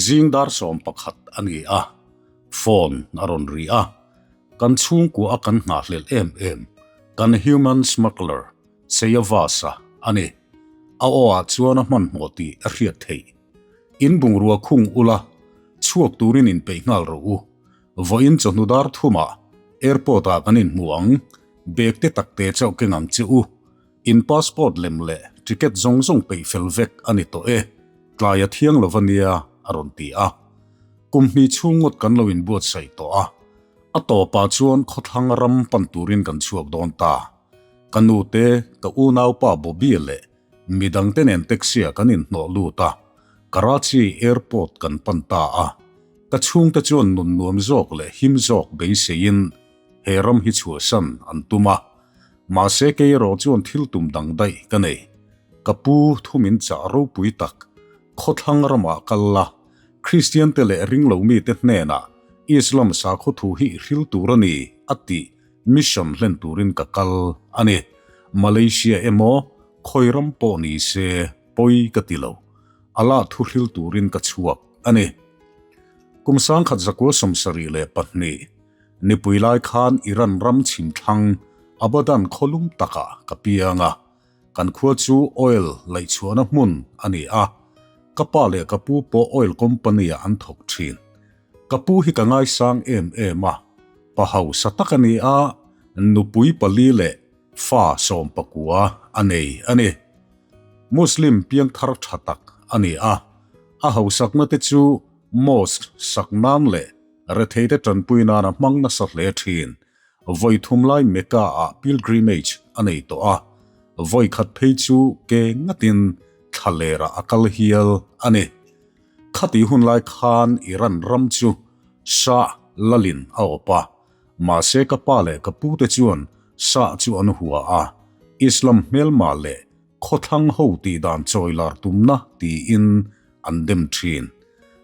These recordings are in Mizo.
Zing dar 11 a ni a, phone a rawn ri a, kan chhungkua a kan nghahhlelh em em, kan human smuggler Seyavasa a ni. A aw ah chuan a hmanhmawh tih a hriat theih. In bungrua khung ula, chhuak turin inpeih nghal rawh u. Vawiin chawhnu dar thumah airport ah kan inhmu ang, bag te tak te chauh keng ang che u. In passport lem leh ticket zawng zawng peih fel vek a ni tawh e, tlai a thiang lo va nia a rawn ti a. Kum hnih chhung ngawt kan lo inbuatsaih tawh a, a tawpah chuan khawthlang ram pan turin kan chhuak dawn ta. Ka nute, ka unaupa Bobby leh midangte nen taxi-ah kan inhnawh lut a, Karachi airport kan pan ta a. Ka chhungte chuan nun nuam zawk leh him zawk beiseiin he ram hi chhuahsan an tum a. Mahse kei erawh chuan thil tum dang daih ka nei. Ka pu thumin chah ropui tak, khawthlang ramah kal la, Kristian te leh ringlo mite hnenah Islam sakhaw thu hi i hril tur a ni a tih mission hlen turin ka kal a ni. Malaysia emaw khawi ram pawh ni se pawi ka ti lo. Allah thu hril turin ka chhuak a ni. Kum 1972 Nipui lai khan Iran ram chhim thlang Abadan khawlum takah ka piang a, kan khua chu oil laihchhuahna hmun a ni a, ka pa leh ka pu pawh oil company-ah an thawk thin. Ka pu hi ka ngaisang em em a, pa hausa tak a ni a, nupui pali leh fa 19 a nei a ni. Muslim piangthar tha tak a ni a, a hausakna te chu mosque sak nan leh Retheite tanpui nana hmang nasa hle thin. Vawi thum lai Mecca ah pilgrimage a nei tawh a, vawi khat phei chu ke ngatin thla lerah a kal hial a ni. Khati hun lai khan Iran ram chu Shah lalin a awp a, mahse ka pa leh ka pute chuan Shah chu an hua a, Islam hmelma leh khawthlang ho tih dan chawi lar tumna tiin an dem thin.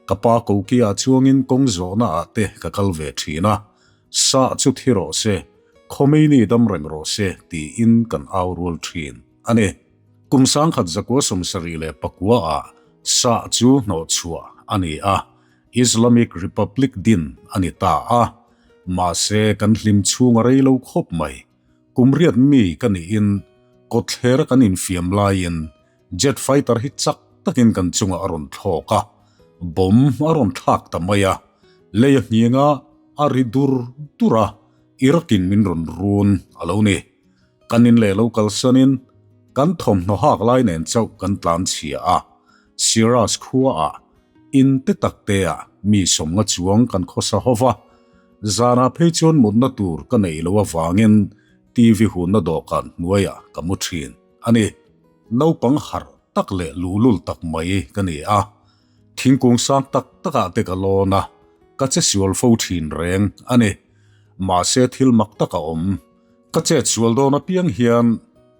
Ka pa kokiah chuangin kawng zawhna ah te ka kal ve thin a, Sah chu thi rawh se, Khomeini dam reng rawh se tiin kan au rual thin a ni. Kum 1979 ah Sah chu hnawhchhuah a ni a, Islamic Republic din a ni ta a, mahse kan hlim chhung a rei lo khawp mai. Kum riat mi ka niin kawtthler a kan infiam laiin Jet fighter hi chak takin kan chungah a rawn thlawk a, bomb a rawn thlak ta mai a, lei a nghing a, a ri dur dur a, Iraq-in min rawn run a lo ni. Kan in leh lo kalsanin kan thawmhnaw hak lai nen chauh kan tlan chhia a, Shiraz khuaah in te tak teah mi sawmnga chuang kan khawsa ho va, zanah phei chuan mutna tur ka neih loh avangin TV hunna dawhkan hnuaiah ka mu thin a ni. Naupang harh tak leh luhlul tak mai ka ni a, thingkung sang tak takah te ka lawn a, ka che sual fo thin reng a ni. Mahse thil mak tak a awm. Ka chet sual dawn apiang hian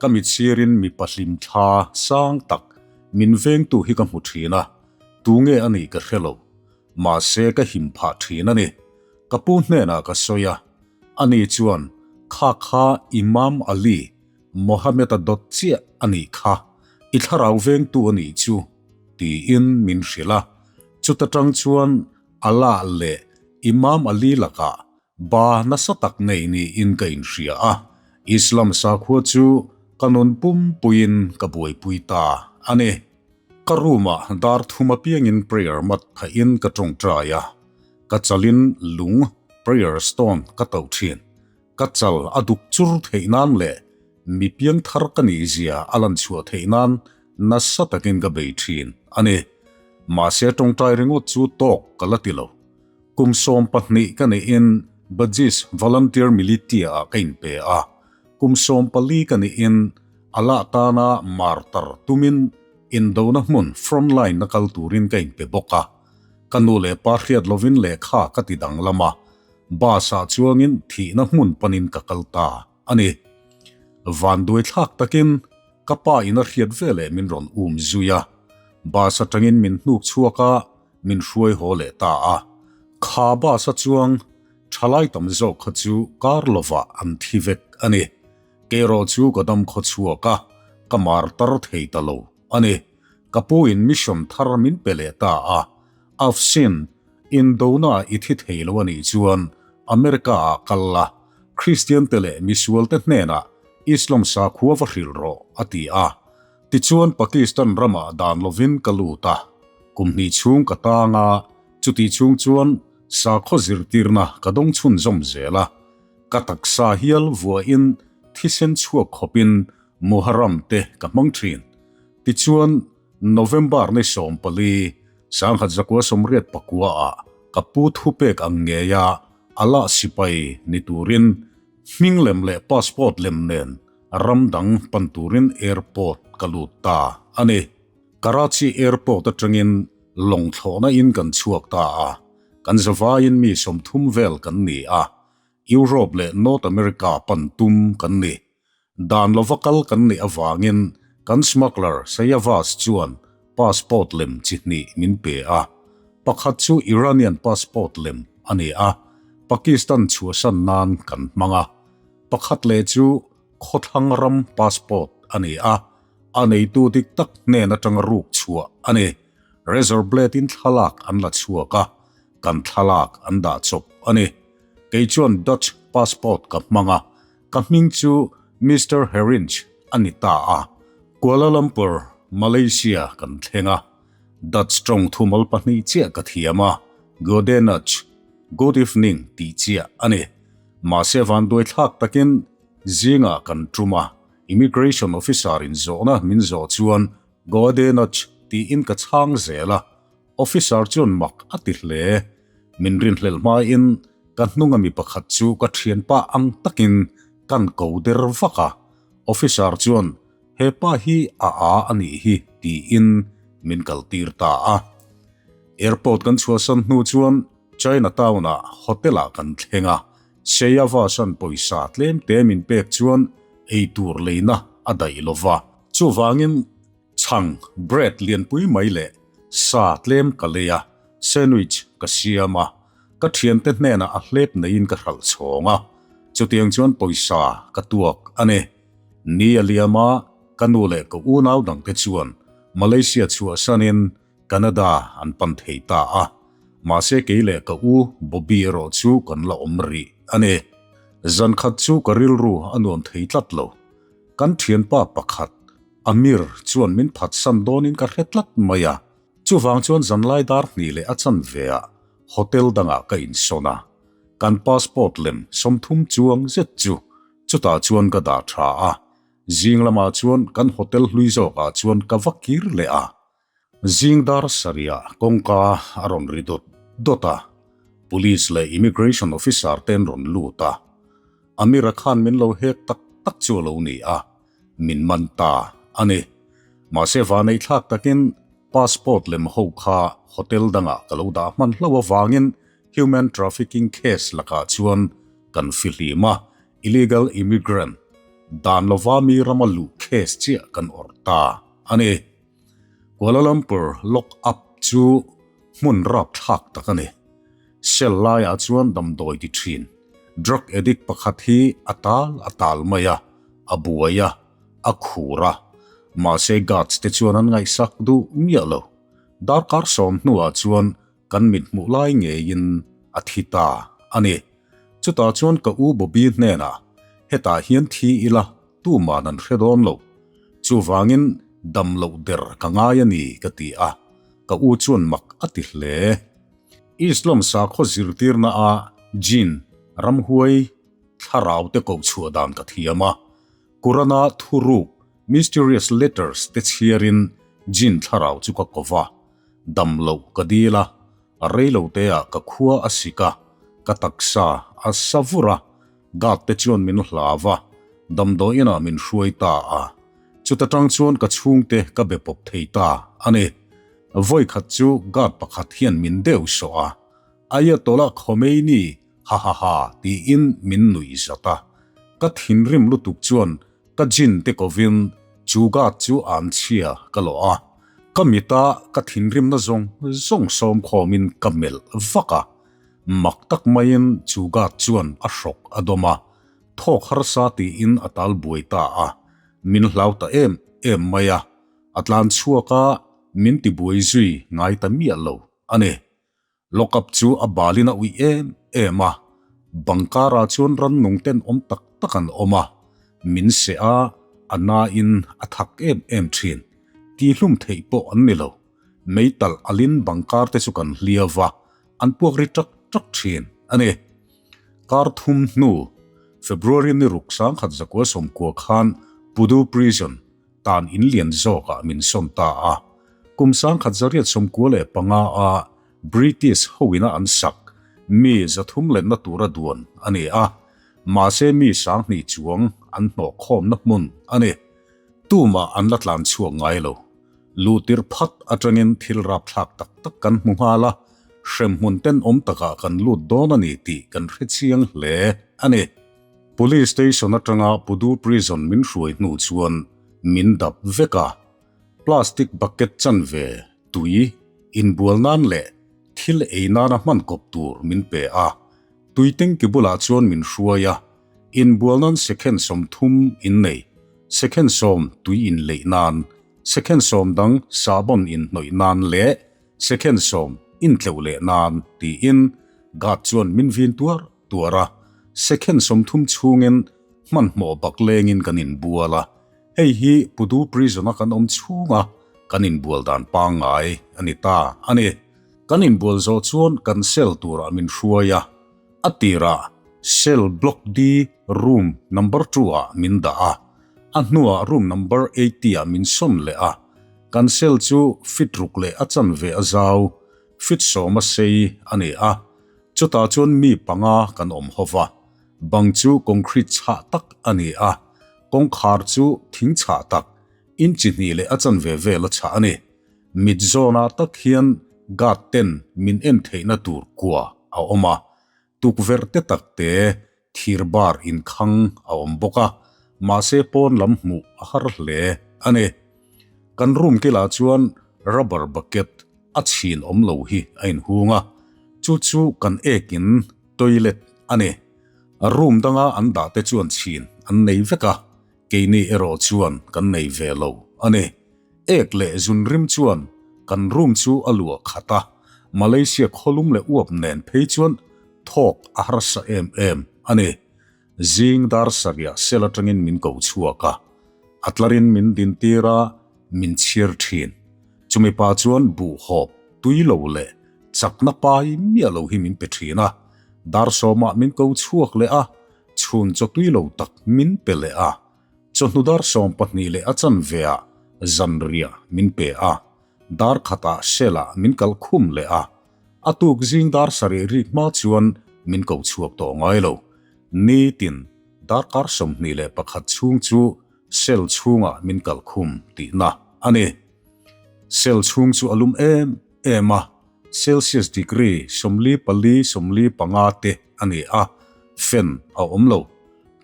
ka mit sirin mipa hlim thla sang tak min vengtu hi ka hmu thin a, tunge a nih ka hre lo. Mahse ka him phah thin a ni. Ka pu hnenah ka sawi a, ani chuan kha kha Imam Ali Mohammed-a dawt chiah a nih kha, i thlarau vengtu a nih chu, tiin min hrilh a. Chuta tang chuan Allah leh Imam Ali lakah ba nasa tak nei niin ka inhria a, Islam sakhua chu ka nun pumpuiin ka buaipui ta a ni. Ka room-ah dar thum apiangin prayer mat phahin ka tawngtai a, ka chalin lung, prayer stone, ka tauh thin. Ka chal a duk chur theih nan leh mi piang thar ka nih zia a lan chhuah theih nan nasa takin ka bei thin a ni. Mahse tawngtai ringawt chu tawk ka la ti lo. Kum 12 ka neihin Bajis Volunteer Militia ah ka inpe a, kum 14 ka nihin Allah tana martar tumin indona hmun front line na kal turin ka inpe bawk a. Ka nu leh pa hriat lovin lehkha ka ti danglam a, Bus-ah chuangin thihna hmun panin ka kal ta a ni. Vanduai thlak takin ka pa in a hriat veleh min rawn um zui a, bus atangin min hnuk chhuak a, min hruai haw leh ta a. Kha bus-a chuang thalai tam zawk kha chu kar lovah an thi vek a ni. Keirawh chu ka dam khaw chhuak a, ka mar tar thei ta lo a ni. Ka pu in mission thar min pe leh ta a. Afshin, Indona i thi thei lo a nih chuan America-ah kal la, Kristiante leh misualte hnenah Islam sakhua va hrilh rawh, a ti a. Tichuan Pakistan ramah dan lovin ka lut a, kum hnih chhung ka tang a, chutih chhung chuan sakhaw zirtirna ka dawng chhunzawm zel a. Ka taksa hial vuahin thisen chhuak khawpin Muharram te ka hmang thin. Tichuan November ni 14, 1984 ah ka pu thupek ang ngeia Allah sipai ni turin hming lem leh passport lem nen ram dang pan turin airport ka lut ta a ni. Karachi airport atangin lawng thlawhna in kan chhuak ta a, kan zavaiin mi 30 vel kan ni a, Europe leh North America pan tum kan ni. Dan lova kal kan nih avangin kan smuggler Sayavas chuan passport lem chi hnih min pe a. Pakhat chu Iranian passport lem a ni a, Pakistan chhuahsan nan kan hmang a. Pakhat leh chu khawthlang ram passport a ni a, a neitu dik tak hnen atanga ruk chhuah a ni. Razor blade in thlalak an la chhuak a, kan thlalak an dah chawp a ni. Kei chuan Dutch passport ka hmang a, Ka hming chu Mister Herinch a ni ta a, Kuala Lumpur, Malaysia kan thleng a. Dutch tawng thumal pahnih chiah ka thiam a, Goedenach, Good evening, tih chiah a ni. Mahse vanduai thlak takin zingah kan tum a, Immigration officer in zawhna min zawh chuan Goedenach tiin ka chhang zel a, Officer chuan mak a ti hle. Min rinhlelh hmain ka hnunga mi pakhat chu ka thianpa ang takin kan ko der vak a. Officer chuan he pa hi a a a nih hi tiin min kaltir ta a. Airport kan chhuahsan hnu chuan China Town-ah hotel-ah kan thleng a. Seyavasan pawisa tlem te min pek chuan eitur leina a daih lova. Chuvangin Chhang, bread, lianpui mai leh sa tlem ka lei a, sandwich ka siam a, ka thiante hnenah a hlep neiin ka hralh chhawng a, chutiang chuan pawisa ka tuak a ni. Ni a liam a, ka nu leh ka unau dangte chuan Malaysia chhuahsanin Canada an pan thei ta a, mahse kei leh ka u Bobby erawh chu kan la awm rih a ni. Zan khat chu ka rilru a nuam thei tlat lo. Kan thianpa pakhat Amir chuan min phatsan dawnin ka hre tlat mai a, chuvang chuan zanlai dar hnih leh a chanve ah hotel dangah ka insawn a, kan passport lem 30 chuang zet chu chutah chuan ka dah tha a, zing lamah chuan kan hotel hlui zawkah chuan ka va kir leh a. Zing dar sarihah kawngka a rawn ri dawt dawt a, police leh immigration officer te an rawn lut a, Amir-a khan min lo hek tak tak chu a lo ni a, min man ta a ni. Mahse vanei thlak takin passport lem ho kha hotel dangah ka lo dah hman hlauh avangin human trafficking case lakah chuan kan fihlim a, illegal immigrant, dan lova mi rama luh case chiah kan awrh ta a ni. Kuala Lumpur lock up chu hmun rapthlak tak a ni. Cell laiah chuan damdawi ti thin. Drug addict pakhat hi a tal a tal mai a, a buai a, a khur a. Mahse guards te chuan an ngaihsak duh miah lo. Darkar 10 hnuah chuan kan mit hmuh lai ngeiin a thi ta a ni. Chutah chuan ka u Bobby hnenah, Hetah hian thi ila tuman an hre dawn lo. Chuvangin dam loh der ka ngai a ni ka ti a, ka u chuan mak a ti hle. Islam sakhaw zirtirna a Jinn, ramhuai, thlarau te koh chhuah dan ka thiam a. Quran-a thuruk, mysterious letters, te chhiarin Jinn thlarau chu ka ko va. Dam loh ka dil a, a rei lo te ah ka khua a sik a, ka taksa a sa vur a, guard te chuan min hlav a, damdawiin ah min hruai ta a. Chuta tang chuan ka chhungte ka be pawp thei ta a ni. Vawi khat chu guard pakhat hian min deuh sawh a, Ayatollah Khomeini ha ha ha tiin min nuih zat a. Ka thinrim lutuk chuan ka jinn te kovin chu guard chu an chhia ka lawh a. Ka mita ka thinrimna zawng zawng sawm khawmin ka melh vak a. Mak tak maiin chu guard chuan a hrawk a dawm a, thawk harsa tiin a tal buai ta a. Min hlau ta em em mai a, a tlan chhuak a, min ti buai zui ngai ta miah lo a ni. Lock up chu a balin a uih em em a, bang karah chuan rannung tenawm tak tak an awm a, min seh a, a nain a thak em em thin. Tihlum theih pawh an ni lo. Meitalh alin bang kar te chu kan hliau va, an puak ri ṭak ṭak ṭhin a ni. Kar thum hnu, February ni ruk 1990 khan Pudu Prison tan in lian zawkah min sawn ta a. Kum 1995 a British hoina an sak mi 300 lenna tura duan a ni a, mahse mi 2000 chuang an hnawh khawmna hmun a ni. Tumah an la tlan chhuak ngai lo. Luhtir phat atangin thil rapthlak tak tak kan hmu nghal a, hremhmun tenawm takah kan lut dawn a ni tih kan hre chiang hle a ni. Police station atanga Pudu Prison min hruai hnu chuan min dap vek a, plastic bucket chanve tui inbual nan leh thil ei nana hman kawp tur min pe a, tui tengki bulah chuan min hruai a, Inbual nan second 30 in nei, second 10 tui in leih nan, second 10 dang sahbawn in hnawih nan leh second 10 in tleuh leh nan tiin guard chuan min vin tuar tuar a. Second 30 chhungin hmanhmawh bak lengin kan inbual a, hei hi Pudu Prison a kan awm chhunga kan inbual dan pangngai a ni ta a ni. Kan inbual zawh chuan kan cell turah min hruai a. A tirah cell block D room number 2 ah min dah a, a hnuah room number 80 ah min sawn leh a. Kan cell chu feet ruk leh a chanve a zau, feet 10 a sei a ni a. Chutah chuan mi panga kan awm ho va. Bang chu concrete chhah tak a ni a, kawngkhar chu thing chhah tak, inchi hnih leh a chanve vel a chhah a ni. Mit zawnah tak hian guard ten min en theihna tur kua a awm a, tukverh te tak te thir bar inkhang a awm bawk a, mahse pawn lam hmuh a har hle a ni. Kan room kilah chuan rubber bucket a chhin awm lo hi a inhung a, chu chu kan ekin toilet a ni. Room danga an dah te chuan chhin an nei vek a, Keini erawh chuan kan nei ve lo a ni. Ek leh zunrim chuan kan room chu a luah khat a, Malaysia khawlum leh uap nen phei chuan thawk a harsa em em a ni. Zing dar sarih cell atangin min ko chhuak a, a tlarin min dintir a, min chhir thin. Chumi pa chuan buhhawp tui lo leh chakna pai miah lo hi min pe thin a, dar sawmah min ko chhuak leh a, Chhun chaw tui lo tak min pe leh a, chawhnu dar 12 leh a chanve ah zanriah min pe a, dar khatah cell ah min kal khum leh a, a tuk zing dar sarih rik hma chuan min ko chhuak tawh ngai lo. Nitin darkar 21 chhung chu cell chhungah min kal khum tihna a ni. Cell chhung chu a lum em em a, Celsius degree 44, 45 te a ni a, fan a awm lo.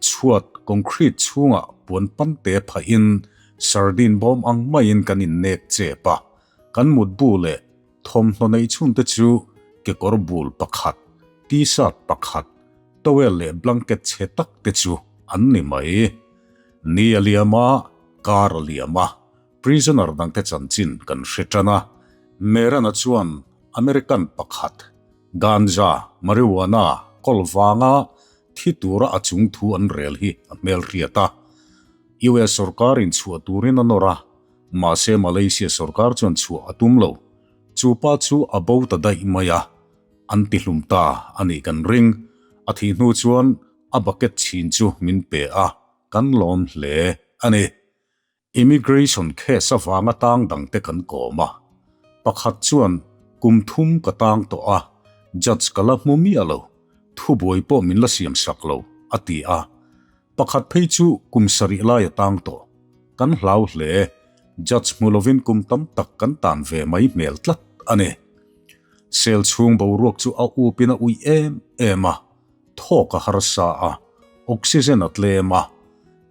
Chhuat concrete chhungah puan pante phahin sardine bawm ang maiin kan innek chep a, kan mutbu leh thawmhnaw neih chhunte chu kekawr bul pakhat, t-shirt pakhat, towel leh blanket chhe tak te chu an ni mai. Ni a liam a, kar a liam a, Prisoner dangte chanchin kan hre tan a, Merana chuan American pakhat, ganja, marijuana, kawl vanga thi tura a chung thu an rel hi a hmelhriat a. US sorkarin chhuah turin a nawr a, mahse Malaysia sorkar chuan chhuah a tum lo. Chu pa chu a bo ta daih mai a, an ti hlum ta a nih kan ring. A thih hnu chuan a bucket chhin chu min pe a, kan lawm hle a ni. Immigration case avanga tang dangte kan kawm a, pakhat chuan kum thum ka tang tawh a, judge ka la hmu miah lo, thubuai pawh min la siam sak lo, a ti a. Pakhat phei chu kum sarih lai a tang tawh. Kan hlau hle, judge hmu lovin kum tam tak kan tan ve mai hmel tlat a ni. Cell chhung boruak chu a upin a uih em em a. Thawk a harsa a, oxygen a tlem a,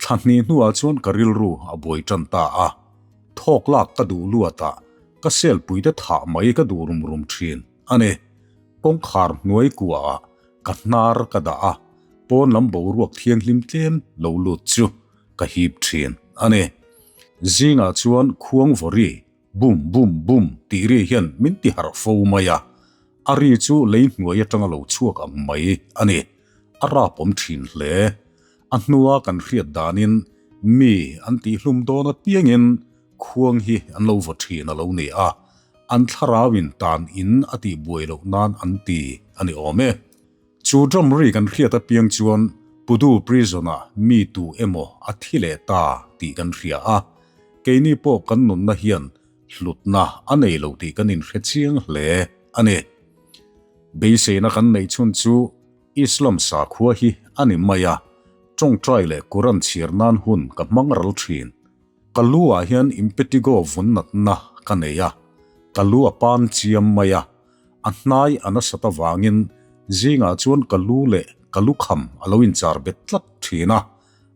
thla hnih hnuah chuan ka rilru a buai tan ta a. Thawk lak ka duh luatah ka cell puite thah mai ka duh rum rum thin a ni. Kawngkhar hnuai kuaah ka hnar ka dah a, pawn lam boruak thianghlim tlem lo lut chu ka hip thin a ni. Zingah chuan khuang vawri bum bum bum tih ri hian min ti harh fo mai a. A ri chu lei hnuai atanga lo chhuak ang mai a ni. A rapawm thin hle. A hnua kan hriat danin mi an tihhlum dawn apiangin khuang hi an lo vaw thin a lo ni a, an thlarauin tan in a tihbuai loh nan an ti a ni awm e. Chu drum ri kan hriat apiang chuan Pudu prison-ah mi tu emaw a thi leh ta tih kan hria a, keini pawh kan nunna hian hlutna a nei lo tih kan inhre chiang hle a ni. Beiseina kan neih chhun chu Islam sakhua hi a ni mai a, tawngtai leh Quran chhiar nan hun ka hmang ral thin. Ka lu ah hian impetigo vun natna ka nei a, ka lu a pan chiam mai a, a hnai a nasat avangin zingah chuan ka lu leh ka lukham a lo inchar bet tlat thin a,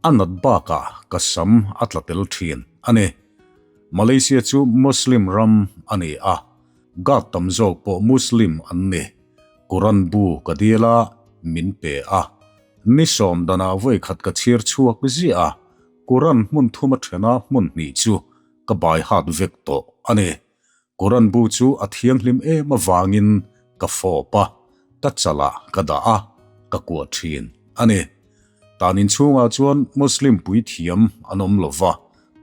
a nat bakah ka sam a tla tel thin a ni. Malaysia chu Muslim ram a ni a, guard tam zawk pawh Muslim an ni. Quran bu ka dil a, min pe a. Ni sawm danah vawi khat ka chhir chhuak ziah a, Quran hmun thuma thena hmun hnih chu ka bai hat vek tawh a ni. Quran bu chu a thianghlim em avangin ka fawp a, ka chalah ka dah a, ka kuah thin a ni. Tan inchhungah chuan Muslim puithiam an awm lo va,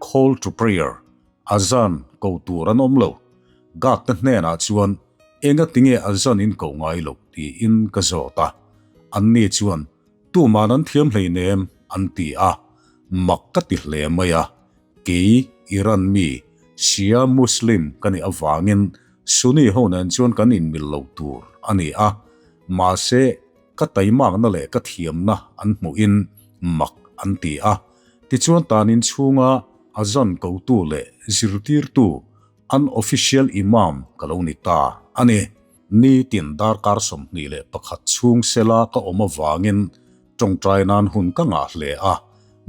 call to prayer, azan, ko tur an awm lo. Guard te hnenah chuan enga tinge azan in koh ngai loh tiin ka zawt a, anni chuan Tuman an thiam hleinem an ti a, mak ka ti hle mai a, kei Iran mi Shia Muslim ka nih avangin Sunni ho nen chuan kan inmil lo tur a ni a, mahse ka taimakna leh ka thiamna an hmuhin mak an ti a, tichuan tan inchhunga azan kotu leh zirtirtu an official imam ka lo ni ta a ni. Nitin darkar 21 chhung sela ka awm avangin tawngtai nan hun ka ngah hle a,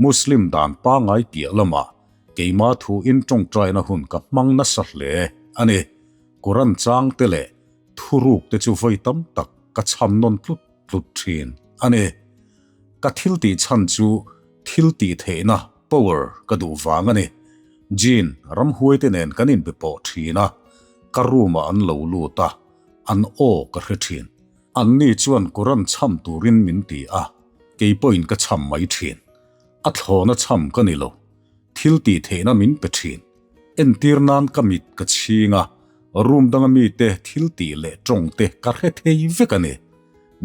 Muslim dan pangai piah lamah keima thuin tawngtaina hun ka hmang nasa hle a ni. Quran chang te leh thuruk te chu vawi tam tak ka chham nawn tlut tlut thin a ni. Ka thil tih chhan chu thil tih theihna, power, ka duh vang a ni. Jean, ramhuai te nen kan inbe pawh thin a, ka room ah an lo lut a, an aw ka hre thin. Anni chuan Quran chham turin min ti a, kei pawhin ka chham mai thin. A thlawna chham ka ni lo, thil tih theihna min pe thin. Entir nan ka mit ka chhing a, room danga mite thil tih leh tawng te ka hre thei vek a ni.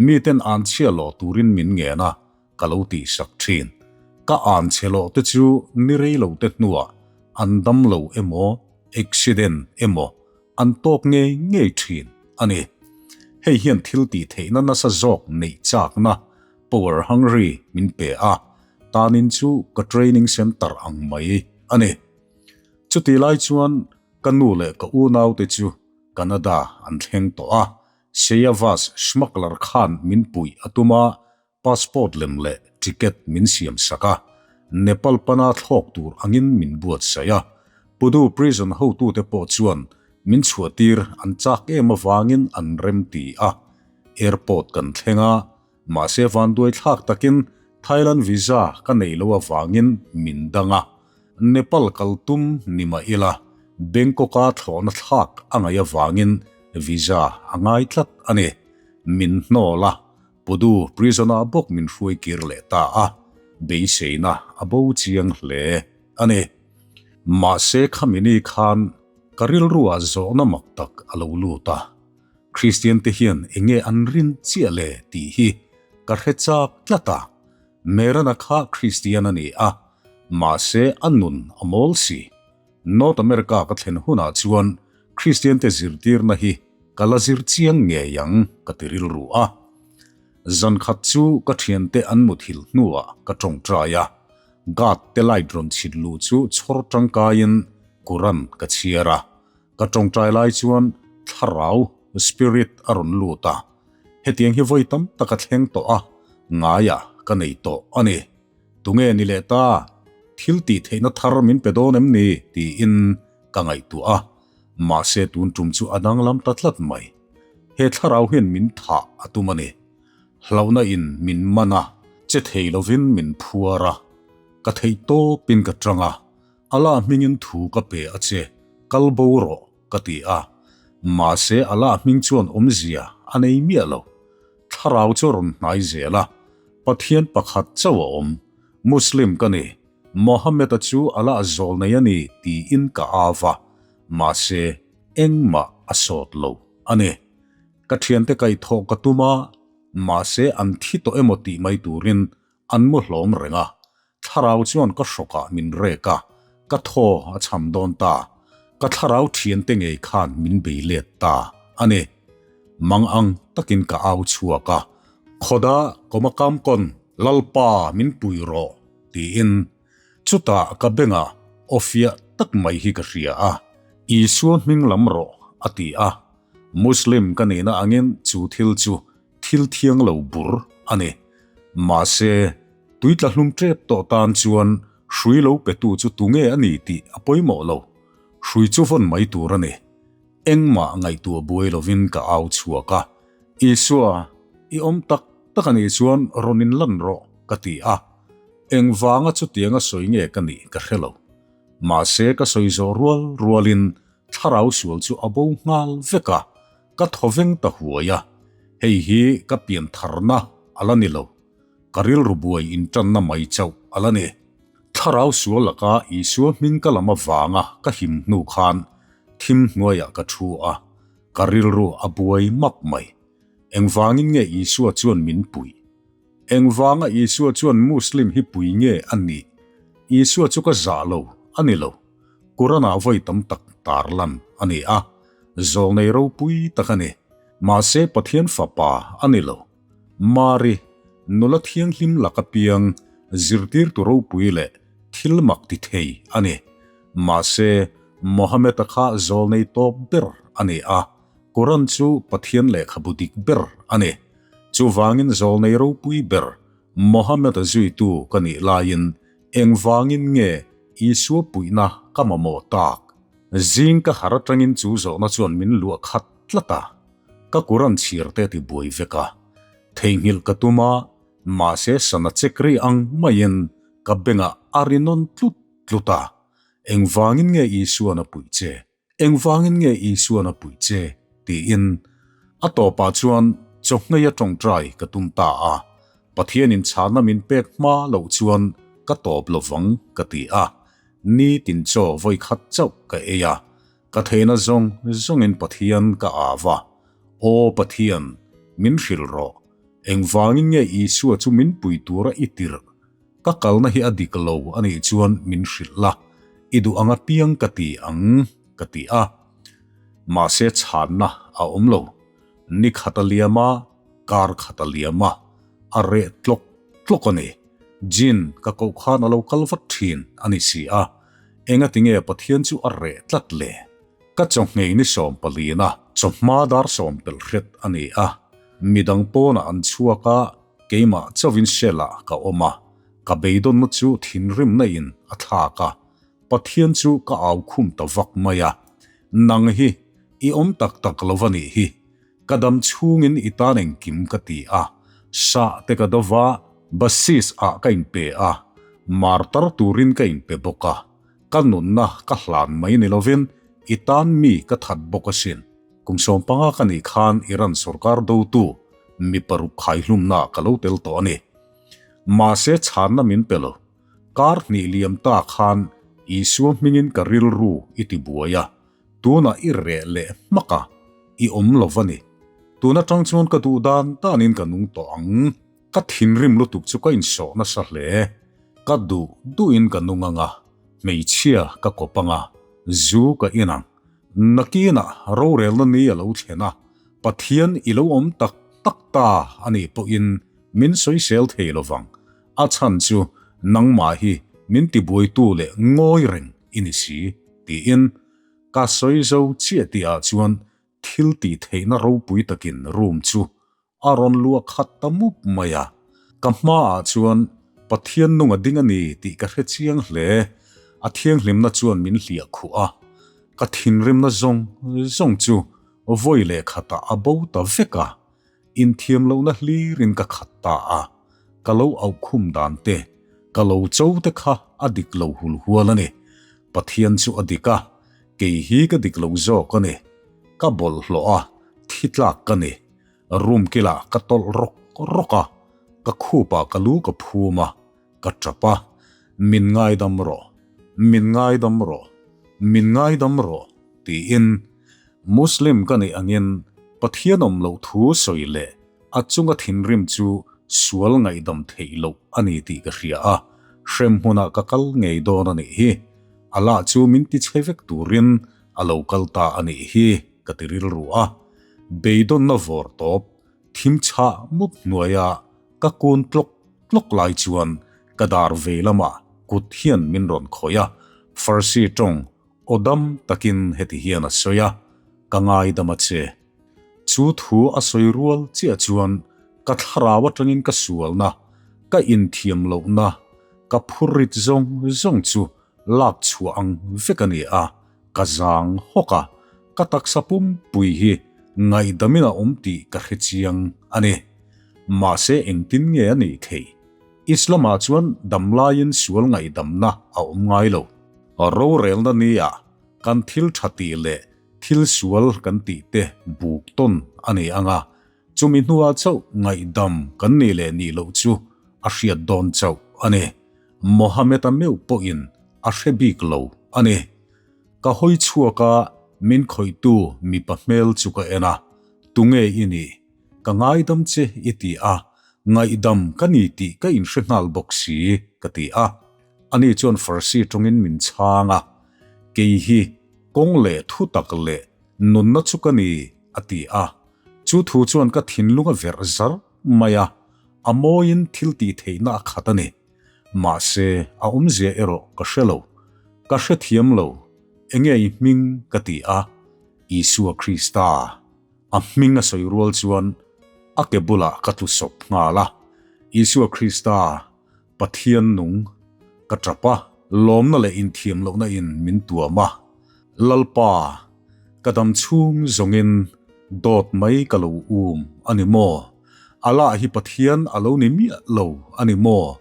Miten an chhia lawh turin min ngen a, ka lo tihsak thin. Ka an chhe loh te chu ni rei lo te hnuah an dam lo emaw, accident emaw an tawk ngei ngei thin a ni. Hei hian thil tih theihna nasa zawk neih chakna, power hungry, min pe a, tanin chu ka training center ang mai a ni. Chutih lai chuan ka nu leh ka unaute chu Canada an thleng tawh a, Seyavas smuggler khan min puih a tum a, Passport lem leh ticket min siam sak a, Nepal pana thlawk tur angin min buatsaih a. Pudu prison hotute pawh chuan min chhuahtir an chak em avangin an rem ti a. Airport kan thleng a, mahse vanduai thlak takin Thailand visa ka nei lo avangin min dang a. Nepal kal tum ni mah ila Bangkok-a thlawhna thlak a ngaih avangin visa a ngai tlat a ni. Min hnawl a. Pudu prison-ah bawk min hruai kir leh ta a, beiseina a bo chiang hle a ni. Mahse khami ni khan ka rilruah zawhna mak tak a lo lut a, Kristiante hian enge an rin chiah le tih hi ka hre chak tlat a, Merana kha Kristian a ni a, mahse a nun a mawl si. North America ka thlen hunah chuan Kristiante zirtirna hi ka la zir chiang ngei ang ka ti rilru a. Zan khat chu ka thiante an muthilh hnuah ka tawngtai a, guard te light rawn chhit luh chu chhawr tangkaiin Quran ka chhiar a. Ka tawngtai lai chuan thlarau, spirit, a rawn lut a. Hetiang hi vawi tam tak a thleng tawh a, ngaiah ka nei tawh a ni. Tunge ni leh ta? Thil tih theihna thar min pe dawn em ni? tiin ka ngaihtuah a. Mahse tun tum chu a danglam ta tlat mai. He thlarau hian min thah a tum a ni. Hlauhna in min man a, che thei lovin min phuar a. Ka theih tawpin ka tang a, Allah hmingin thu ka pe a che, kal bo rawh ka ti a. Mahse Allah hming chuan awmzia a. a nei miah lo. Thlarau chu a rawn hnai zel a, Pathian pakhat chauh a awm. Muslim ka ni, Mohammed-a chu a la zawl nei a ni tiin ka au va, mahse engmah a sawt lo a ni. Ka thiante kaihthawh ka tum a, mahse an thi tawh emaw tih mai turin an mu hlawm reng a, thlarau chuan ka hrawkah min rek a, ka thaw a cham dawn ta, ka thlarau thiante ngei khan min bei let ta a ni. Mang ang takin ka au chhuak a, Khawda kawmakam kawn Lalpa min pui rawh tiin chutah ka bengah aw fiah tak mai hi ka hria a, Isua hming lam rawh a ti a, Muslim ka nihna angin chu thil chu thil thiang lo bur a ni. Mahse, tui tla hlum tep tawh tan chuan hrui lo petu chu tunge a ni tih a pawimawh lo. Hrui chu vawn mai tur a ni. Engmah ngaihtuah buai lovin ka au chhuak a, Isua, i awm tak tak a nih chuan rawn inlan rawh, ka ti a. Engvanga chutianga sawi nge ka nih ka hre lo. Mahse, ka sawi zawh rual rualin thlarau sual chu a bo nghal vek a. Ka thaw veng ta huai a, hei hi ka pian tharna a la ni lo, ka rilru buai intanna mai chauh a la ni. Thlarau sual laka Isua hming ka lam avanga ka him hnu khan thim hnuaiah ka thu a, ka rilru a buai map mai. Engvangin nge Isua chuan min puih? Engvanga Isua chuan Muslim hi pui nge a nih? Isua chu ka zah lo a ni lo. Quran-ah vawi tam tak tar lan a ni a, zawlnei ropui tak a ni. Mahse Pathian Fapa a ni lo. Mari, nula thianghlim laka piang, zirtirtu ropui leh thil mak ti thei a ni. Mahse Mohammed-a kha zawlnei tawp ber a ni a, Quran chu Pathian lehkhabu dik ber a ni. Chuvangin zawlnei ropui ber Mohammed-a zuitu ka nih laiin engvangin nge Isua puihna ka mamawh tak? Zing ka har atangin chu zawhna chuan min luah khat tlat a, ka Quran chhir te ti buai vek a. Theihnghilh ka tum a, mahse sana chek ri ang maiin ka bengah a ri nawn tlut tlut a, Engvangin nge Isua'n a puih che? Engvangin nge Isua'n a puih che? tiin a tawpah chuan chawhngei a tawngtai ka tum ta a, Pathianin chhana min pek hma loh chuan ka tawp lovang ka ti a, nitin chaw vawi khat chauh ka ei a, ka theihna zawng zawngin Pathian ka au a, Aw Pathian, min hrilh rawh, engvangin nge Isua chu min pui tura i tirh? Ka kalna hi a dik lo a nih chuan min hrilh la, i duh ang apiang ka ti ang, ka ti a. Mahse chhanna a awm lo. Ni khat a liam a, kar khat a liam a, a reh tlawk tlawk a ni. Jin ka koh khan a lo kal vat thin a ni si a, engatinge Pathian chu a reh tlat le? Ka chawhngei ni sawmpalina chawhma dar sawm pelh hret a ni a, midang pawnah an chhuak a, Keimah chauhin Shelah ka awm a, ka beidawnna chu thinrimna in a thlak a, Pathian chu ka au khum ta vak mai a, Nang hi i awm tak tak lo va nih hi, ka dam chhungin i tan engkim ka ti a, sah te ka do va, basis ah ka inpe a, martar turin ka inpe bawk a, ka nunna ka hlan mai ni lovin i tan mi ka that bawk asin. Kum 15 ka nih khan Iran sorkar dotu mi paruk khaihlumna ka lo tel tawh a ni. Mahse chhanna min pe lo. Kar hnih liam ta khan Isua hmingin ka rilru i ti buai a, tunah i reh leh hmak a, i awm lo va ni. Tun atang chuan ka duh dan danin ka nung tawh ang. Ka thinrim lutuk chu ka insawh nasa hle. Ka duh duhin ka nung ang a, hmeichhia ka kawp ang a, zu ka in ang. Nakinah rorelna ni a lo thlen a, Pathian i lo awm tak tak ta a nih pawhin min sawisel thei lo vang. A chhan chu nangmah hi min tibuaitu leh ngawi reng i ni si, tiin ka sawi zo chiah tihah chuan thil tih theihna ropui takin room chu A rawn luah khat ta mup mai a, ka hmaah chuan Pathian nung a ding a ni tih ka hre chiang hle. A thianghlimna chuan min hliah khuh a, ka thinrimna zawng zawng chu vawi leh khatah a bo ta vek a, inthiam lohna hlirin ka khat ta a, ka lo auhkhum dan te, ka lo cho te kha a dik lo hul hual a ni. Pathian chu a dik a, kei hi ka dik lo zawk a ni. Ka bawlhhlawh a, thi tlak ka ni. Room kilah ka tawlh rawk rawk a, ka khupah ka lu ka phum a, ka tap a, Min ngaidam rawh, min ngaidam rawh, min ngaidam rawh, tiin Muslim ka nih angin Pathian awm loh thu sawi leh a chunga thinrim chu sual ngaihdam theih loh a ni tih ka hria a, hrem hmunah ka kal ngei dawn a nih hi. Allah chu min ti chhe vek turin a lo kal ta a nih hi ka ti rilru a, beidawnna vawr tawp thim chhah mup hnuaia ka kun tlawk tlawk lai chuan ka dar vei lamah kut hian min rawn khawih a, Farsi tawng aw dam takin heti hian a sawi a, Ka ngaidam a che. Chu thu a sawi rual chiah chuan ka thlarau atangin ka sualna, ka inthiam lohna, ka phurrit zawng zawng chu lak chhuah ang vek a ni a, ka zang hawk a, ka taksa pumpui hi ngaihdamin a awm tih ka hre chiang a ni. Mahse engtin nge a nih theih? Islam-ah chuan damlaiin sual ngaihdamna a awm ngai lo. Rorelna nia kan thil tha tih leh thil sual kan tih te buk tawn a ni ang a, chumi hnuah chauh ngaihdam kan nih leh nih loh chu a hriat dawn chauh a ni. Mohammed-a meuh pawhin a hre bik lo a ni. Ka hawi chhuak a, min khawihtu mipa hmel chu ka en a, Tunge i nih? Ka ngaidam che i ti a, ngaihdam ka ni tih ka inhre nghal bawk si, ka ti a. Ani chuan Farsi tawngin min chhang a, Kei hi kawng leh thu tak leh nunna chu ka ni, a ti a. Chu thu chuan ka thinlung a verh zar mai a, a mawiin thil tih theihna a khat a ni. Mahse, a awmzia erawh ka hre lo. Ka hrethiam lo, enge i hming ka ti a, Isua Krista. A hming a sawi rual chuan a ke bulah ka tlu sawp nghal a, Isua Krista, Pathian nung, ka tap a, lawmna leh inthiam lohna in min tuam a, Lalpa, ka dam chhung zawngin dawt mai ka lo um a ni maw? Allah hi Pathian a lo ni miah lo a ni maw?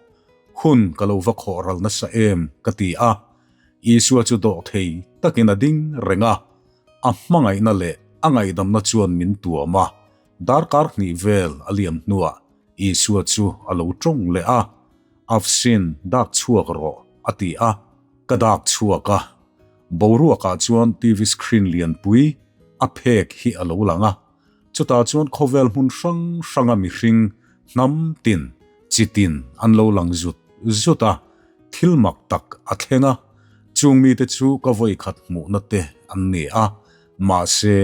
Hun ka lo va khawh ral nasa em ka ti a, Isua chu dawhthei takin a ding reng a, A hmangaihna leh a ngaihdamna chuan min tuam a, darkar hnih vel a liam hnuah Isua chu a lo tawng leh a, Afsin, dak chhuak rawh, a ti a, ka dak chhuak a. Boruakah chuan TV screen lianpui a phek hi a lo lang a, chutah chuan khawvel hmun hrang hranga mihring, hnam tin, chi tin an lo lang zut zut a, thil mak tak a thleng a, chung mite chu ka vawikhat hmuhna te an ni a, mahse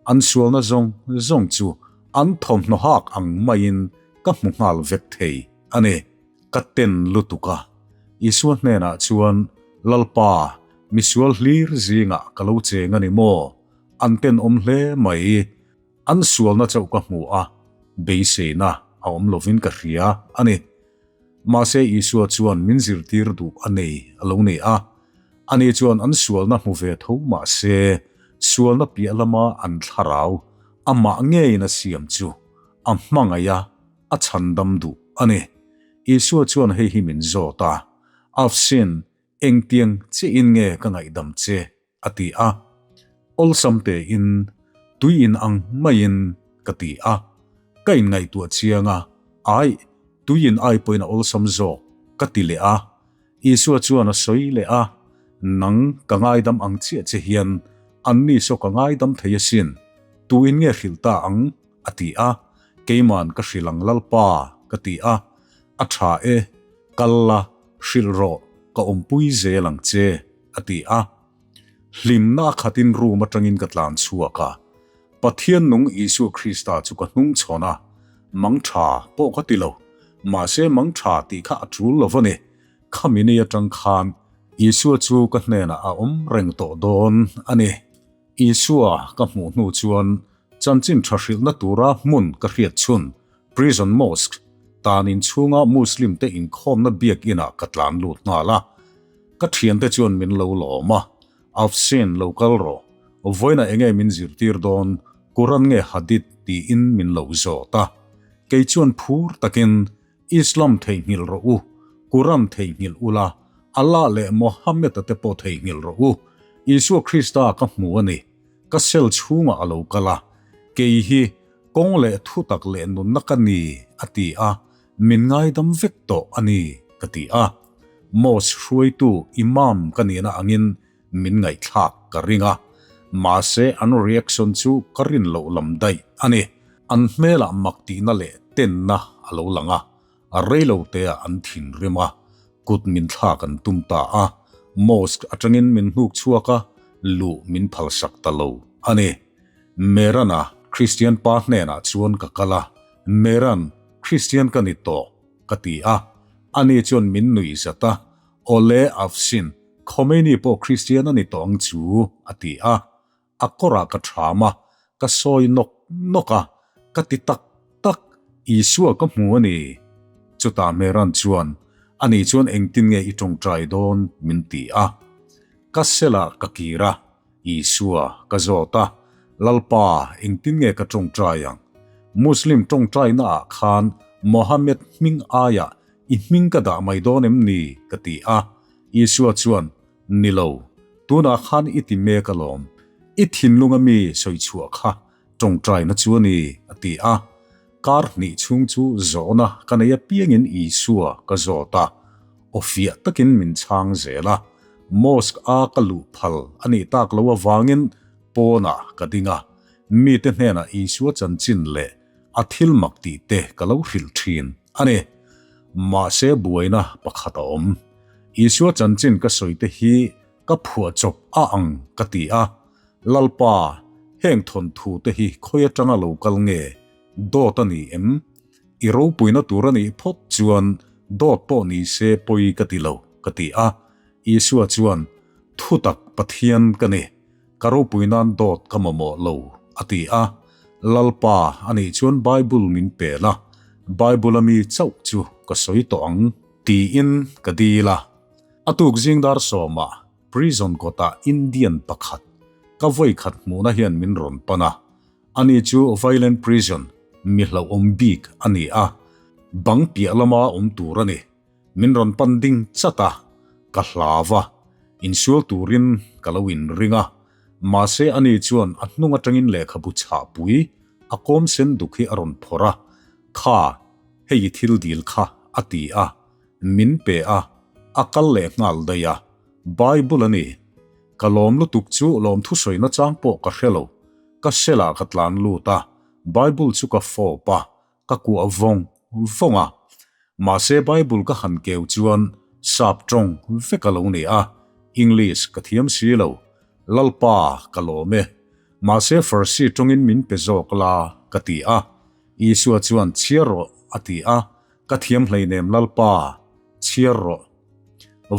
an sualna zawng zawng chu an thawmhnaw hak ang maiin ka hmu nghal vek thei a ni. Ka ten lutuk a, Isua hnenah chuan, Lalpa, misual hlir zingah ka lo cheng a ni maw? An tenawm hle mai. An sualna chauh ka hmu a, beiseina a awm lovin ka hria a ni. Mahse Isua chuan min zirtir duh a nei a lo ni a. Ani chuan an sualna hmu ve tho mahse sualna piah lama an thlarau amah ngeiin a siam chu a hmangaih a, a chhandam duh a ni. Isua chuan hei hi min zawt a, Afsin, engtiang chiahin nge ka ngaihdam che? A ti a. Awlsam tein, tui in ang maiin ka ti a. Ka inngaihtuah chiang a, Aih, tui in ai pawhin a awlsam zawk, ka ti leh a. Isua chuan a sawi leh a, Nang ka ngaidam ang chiah che hian anni saw ka ngaidam thei asin, tuin nge hrilh ta ang? a ti a. Keiman ka hrilh ang Lalpa, ka ti a. A tha e, kal la, hrilh rawh, ka awmpui zel ang che. A ti a. Hlimna a khatin room atangin ka tlan chhuak a. Pathian nung Isua Krista chu ka hnung chhawn a, mang tha pawh ka ti lo. Mahse mang tha tih kha a tul lo va ni. Khami ni atang khan Isua chu ka hnenah a awm reng tawh dawn a ni. Isua ka hmuh hnu chuan chanchin tha hrilhna tura hmun ka hriat chhun Prison Mosque, tan inchhunga Muslim te inkhawmna biakinah ka tlan lut nghal a. Ka thiante chuan min lo lawm a, Afseen lo kal rawh, vawiinah enge min zirtir dawn, Quran nge Hadith tiin min lo zawt a. Kei chuan phur takin, Islam theihnghilh rawh u, Quran theihnghilh ula, Allah leh Mohammed-a te pawh theihnghilh rawh u, Isua Krista ka hmu a ni, ka cell chhungah a lo kal a, kei hi. Kawng leh thutak leh nunna ka ni, a ti a, min ngaidam vek tawh a ni, ka ti a. Mosque hruaitu Imam ka nihna angin min ngaihthlak ka ring a, mahse an reaction chu ka rin loh lam daih a ni. An hmelah mak tihna leh tenna a lo lang a, a reilo teah an thinrim a, kut min thlak an tum ta a, mosque atangin min hnuk chhuak a, luh min phalsak ta lo a ni. Meran-a Kristian pa hnenah chuan ka kal a, Meran, Kristian ka ni tawh, ka ti a, ani chuan min nuih zat a, Awle Afshin, Khomeini pawh Kristian a ni tawh ang chu, a ti a. A kawrah ka ṭham a, ka sawi nawk nawk a, ka ti tak tak, Isua ka hmu a ni. Chutah Meran chuan, Ani chuan engtin nge i ṭawngṭai dawn? min ti a. Ka selah ka kir a, Isua ka zawt a, Lalpa, engtin nge ka ṭawngṭai ang? Muslim ṭawngṭainaah khan Mohammed hming aiah I hming ka dah mai dawn em ni? ka ti a. Isua chuan, Ni lo, tunah khan i ti mek alawm. I thinlunga mi sawi chhuah kha tawngtaina chu a ni, a ti a. Kar hnih chhung chu zawhna ka nei apiangin Isua ka zawt a, aw fiah takin min chhang zel a. Mosque a ka luh phal a nih tak lo avangin pawnah ka ding a, mite hnenah Isua chanchin leh A thil mak tih te ka lo hrilh thin a ni. Mahse buaina pakhat a awm. Isua chanchin ka sawi te hi ka phuah chawp a ang ka ti a. Lalpa, heng thawnthu te hi khawi atanga lo kal nge? Dawt a ni em? I ropuina tur a nih phawt chuan dawt pawh ni se pawi ka ti lo ka ti a. Isua chuan, Thutak Pathian ka ni. Ka ropui nan dawt ka mamawh lo, a ti a. Lalpa, anih chuan Bible min pe la, Bible a mi chauh chu ka sawi tawh ang, tiin ka dil a. A tuk zing dar sawmah prison kawtah Indian pakhat ka vawi khat hmuhna hian min rawn pan a. Ani chu violent prison mi hlauhawm bik a ni a, bang piah lama awm tur a ni. Min rawn pan ding chat a, ka hlau a, insual turin ka lo inring a, mahse ani chuan a hnung atangin lehkhabu chhahpui a kawm sen duk hi a rawn phawrh a, Kha, hei i thil dil kha a ti a, min pe a, a kal leh nghal daih a, Bible a ni. Ka lawm lutuk chu lawmthu sawi nachang pawh ka hre lo, ka cell-ah ka tlan lut a, Bible chu ka fawp a, Ka kuah vawng vawng a, mahse Bible ka han keu chuan sap tawng vek a lo ni a, English ka thiam si lo. Lalpa ka lawm e, mahse Farsi tawngin min pe zawk la ka ti a. Isua chuan chhiar rawh a ti a, ka thiam hleinem Lalpa, chhiar rawh.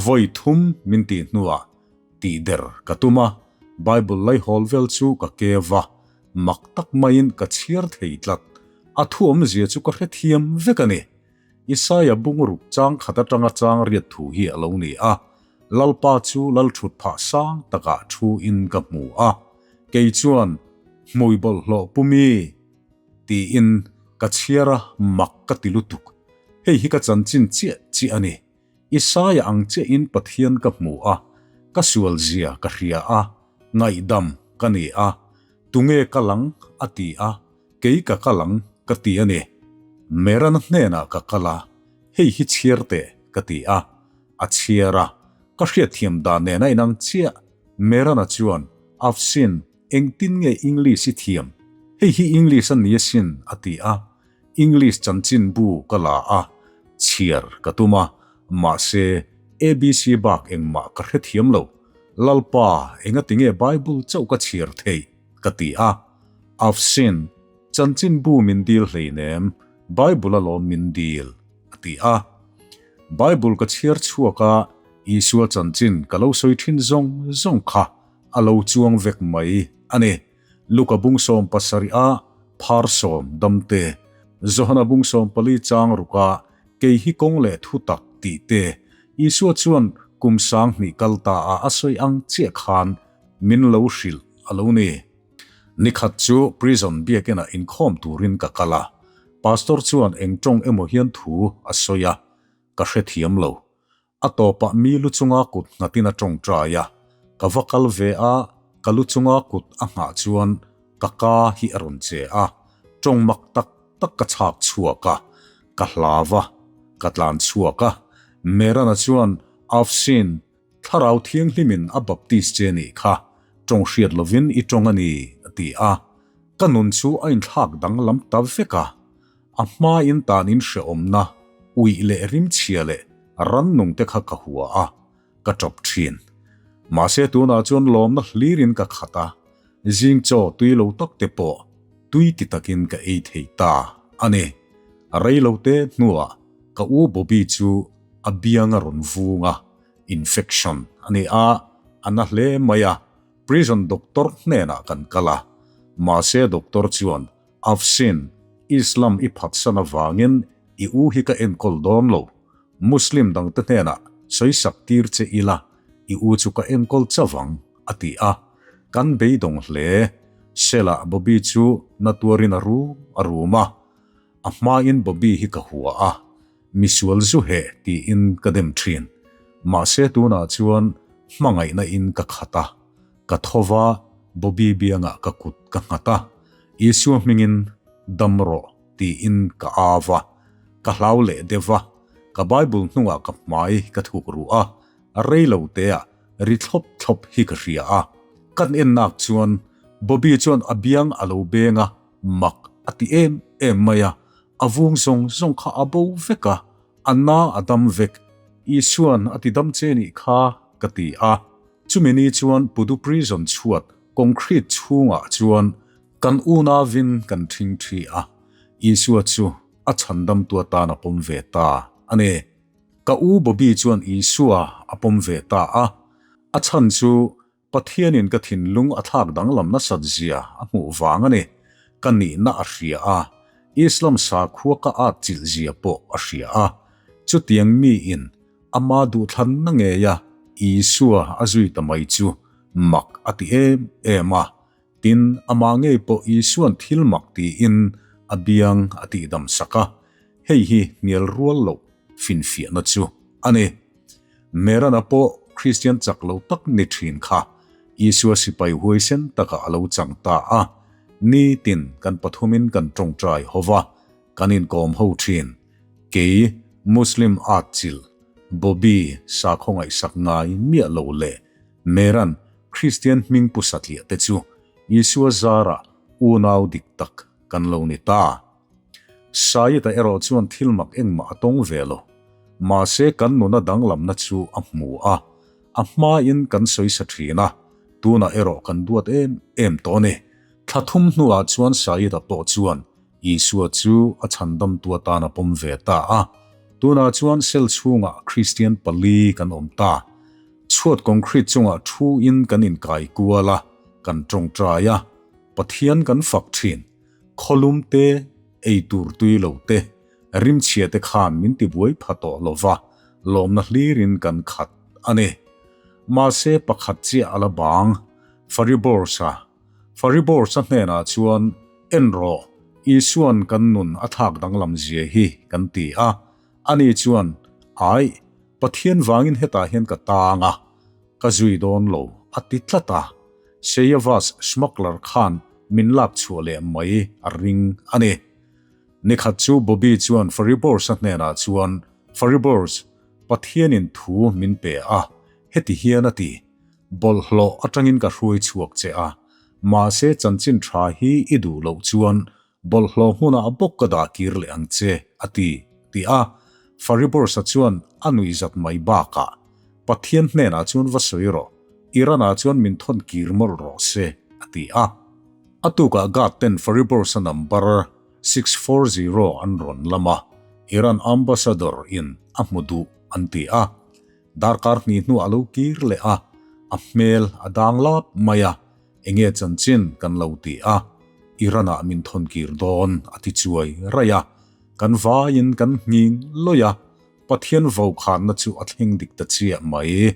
Vawi thum min tih hnuah tihder ka tum a, Bible laihawl vel chu ka keu a, Mak tak maiin ka chhiar thei tlat. A thu awmzia chu ka hrethiam vek a ni. Isaia bungruk chang khat atanga chang riat thu hi a lo ni a, Lalpa chu Lalthut phah sang takah thu in ka hmu a, kei chuan hmui bawlhhlawh pu mi tiin ka chhiar a, mak ka ti lutuk. Hei hi ka chanchin chiah chiah a ni. Isaia ang chiahin Pathian ka hmu a, ka sualzia ka hria a, ngaihdam ka ni a, tunge kal ang a ti a, kei ka kal ang ka ti a ni. Merana hnenah ka kal a, hei hi chhiar teh ka ti a, a chhiar a, ka hriatthiam dan nen a inang chiah. Merana chuan, Afshin, engtin nge English i thiam? Hei hi English a ni asin a ti a, English chanchinbu ka la a, chhiar ka tum a, mahse ABC bak engmah ka hrethiam lo. Lalpa, engatinge Bible chauh ka chhiar theih? ka ti a. Afshin, chanchinbu min dil hleinem, Bible alawm min dil, a ti a. Bible ka chhiar chhuak a, Isua chanchin ka lo sawi thin zawng zawng kha a lo chuang vek mai a ni. Luka bung 70 a phar sawm damte, Johana bung 14 chang ruka kei hi kawng leh thu tak tih te, Isua chuan kum 2000 kal ta a a sawi ang chiah khan min lo hrilh a lo ni. Nikhat chu prison biakinah inkhawm turin ka kal a, pastor chuan eng tawng emaw hian thu a sawi a, ka hrethiam lo. A tawpah mi lu chunga kut nghatin a tawngtai a, ka va kal ve a, ka lu chunga kut a nghah chuan ka ka hi a rawn che a, Tawng mak tak tak ka chhak chhuak a, ka hlau a, ka tlan chhuak a. Merana chuan Afshin, Thlarau Thianghlimin a baptis che nih kha, tawng hriat lovin i tawng a ni, a ti a. Ka nun chu a inthlak danglam ta vek a. A hmain tan in hrehawmna, uih leh rimchhia leh rannung te kha ka hua a, ka tawp thin. Mahse tunah chuan lawmna hlirin ka khat a, zing chaw tui lo tak te pawh tui ti takin ka ei thei ta a ni. Rei lo te hnuah ka u Bobby chu a biang a rawn vung a, infection a ni a, a na hle mai a, prison doctor hnenah kan kal a, mahse doctor chuan Afsin, Islam i phatsan avangin i u hi ka enkawl dawn lo. Muslim dangte hnenah sawisak tir che ila, i u chu ka enkawl chauh ang, a ti a. Kan beidawng hle. Sela Bobby chu na tuarin a rum a rum a. A hmain Bobby hi ka hua a, misual zu heh tiin ka dem thin. Mahse tunah chuan hmangaihna in ka khat a. Ka tho va, Bobby biangah ka kut ka nghat a, Isua hmingin dam rawh tiin ka au va, ka hlau leh deuh va, ka Bible hnungah ka hmai ka thuk ruh a, rei lo teah ri thlawp thlawp hi ka hria a. Kan ennak chuan Bobby chuan a biang a lo beng a, mak a ti em em mai a, a vung zawng zawng kha a bo vek a, a na a dam vek, Isua'n a ti dam che nih kha ka ti a. Chumi ni chuan Pudu Prison chhuat concrete chhungah chuan kan unauin kan ṭhing ṭhi a, Isua chu a chhandamtu atan a pawm ve ta a ni. Ka u Bobby chuan Isua a pawm ve ta a, a chhan chu Pathianin ka thinlung a thlak danglam nasat zia a hmuh vang a ni. Ka nihna a hria a, Islam sakhua ka at chilh zia pawh a hria a, chutiang miin Ama duhthlanna ngeia Isua a zui ta mai chu mak a ti em em a, tin, amah ngei pawh Isua'n thil mak tiin a biang a tihdam sak a, hei hi hnial rual loh finfiahna chu a ni. Merana pawh Kristian chak lo tak ni thin kha Isua sipai huaisen takah a lo chang ta a, nitin kan pathumin kan tawngtai ho va, kan inkawm ho thin. Kei Muslim atchilh Bobby sakhaw ngaihsak ngai miah lo leh Meran Kristian hming pu satliah te chu Isua zarah unau dik tak kan lo ni ta. Sayita erawh chuan thil mak engmah a tawng ve lo. Mahse kan nuna danglamna chu a hmu a, a hmain kan sawi sa thin a, tunah erawh kan duat em em tawh a ni. Thla thum hnuah chuan Sayita pawh chuan Isua chu a chhandamtu atan a pawm ve ta a. Tunah chuan cell chhungah Kristian pali kan awm ta. Chhuat concrete chungah thu in kan inkai kual a, kan tawngtai a, Pathian kan fak thin. Khawlum te, ei tur tui lo te, rimchhia te khan min ti buai pha tawh lo va, lawmna hlirin kan khat a ni. Mahse pakhat chiah a la bang, Fariborsa Fariborsa hnenah chuan, En rawh, Isua'n kan nun a thlak danglam zia hi kan ti a. Ani chuan, Aih, Pathian vangin hetah hian ka tang a, ka zui dawn lo, a ti tlat a. Seyavas smuggler khan min lak chhuah leh mai a ring a ni. Nikhat chu Bobby chuan Fariborsa hnenah chuan, Faribors, Pathianin thu min pe a, heti hian a ti, Bawlhhlawh atangin ka hruai chhuak che a, mahse chanchin tha hi i duh loh chuan bawlhhlawh hmunah bawk ka dah kir leh ang che, a ti, ti a. Fariborsa chuan a nuihzat mai bakah, Pathian hnenah chuan va sawi rawh, Iran-ah chuan min thawn kir mawlh rawh se, a ti a. A tukah guard ten Fariborsa number 640 an rawn lam a, Iran ambassador in a hmu duh an ti a. Darkar hnih hnuah a lo kir leh a, a hmel a dang lap mai a, enge chanchin kan lo ti a, Iran-ah min thawn kir dawn a ti chuai raih a, kan vaiin kan nghing lawih a, Pathian vokhanna chu a thleng dik ta chiah mai.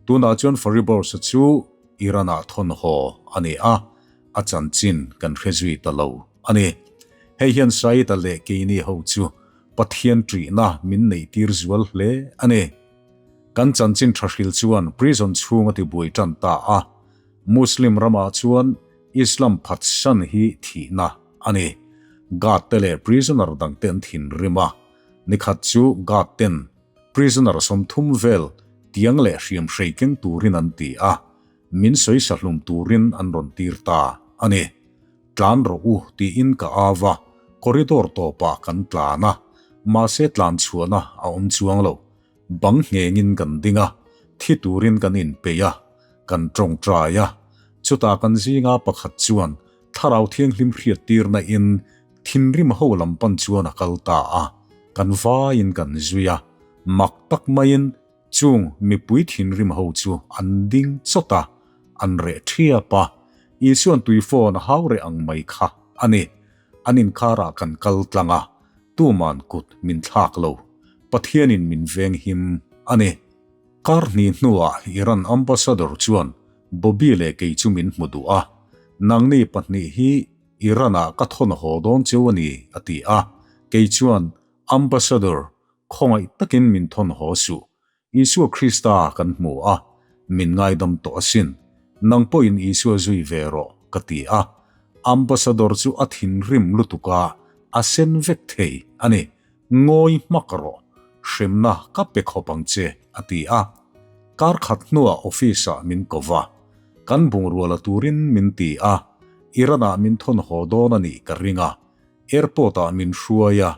Tunah chuan Fariborsa chu Iran-ah thawn haw a ni a, a chanchin kan hre zui ta lo a ni. Hei hian Saida leh keini ho chu Pathian ṭihna min neihtir zual hle a ni. Kan chanchin ṭha hril chuan prison chhung a tibuai ṭan ta a. Muslim ramah chuan Islam phatsan hi thihna a ni. Guard te leh prisoner dangte an thinrim a, nikhat chu guard ten prisoner 30 vel tiang leh hriam hrei keng turin an ti a, min sawi sahlum turin an rawn tir ta a ni. Tlan rawh u tiin ka au a, corridor tawpah kan tlan a, mahse tlan chhuahna a awm chuang lo. Bang nghengin kan ding a, thi turin kan inpeih a, kan tawngtai a. Chutah kan zinga pakhat chuan Thlarau Thianghlim hriattirna in thinrim ho lam pan chuan a kal ta a, kan vaiin kan zui a, mak tak maiin chung mipui thinrim ho chu an ding chawt a, an reh thiap a, Isuan tuifawn a hau reh ang mai kha a ni. An inkarah kan kal tlang a, tuman kut min thlak lo. Pathianin min venghim a ni. Kar hnih hnuah Iran Ambassador chuan Bobby leh kei chu min hmu duh a, nangni pahnih hi Iran-ah ka thawn haw dawn cheu a ni, a ti a. Kei chuan, Ambassador, khawngaih takin min thawn haw suh. Isua Krista kan hmu a, min ngaidam tawh asin. Nang pawhin Isua zui ve rawh, ka ti a. Ambassador chu a thinrim lutuk a, a sen vek thei a ni. Ngawi hmak rawh, hremna ka pe khawp ang che, a ti a. Kar khat hnuah office-ah min ko va, kan bungrua la turin min ti a, Iran-ah min thawn haw dawn a nih ka ring a. Airport-ah min hruai a,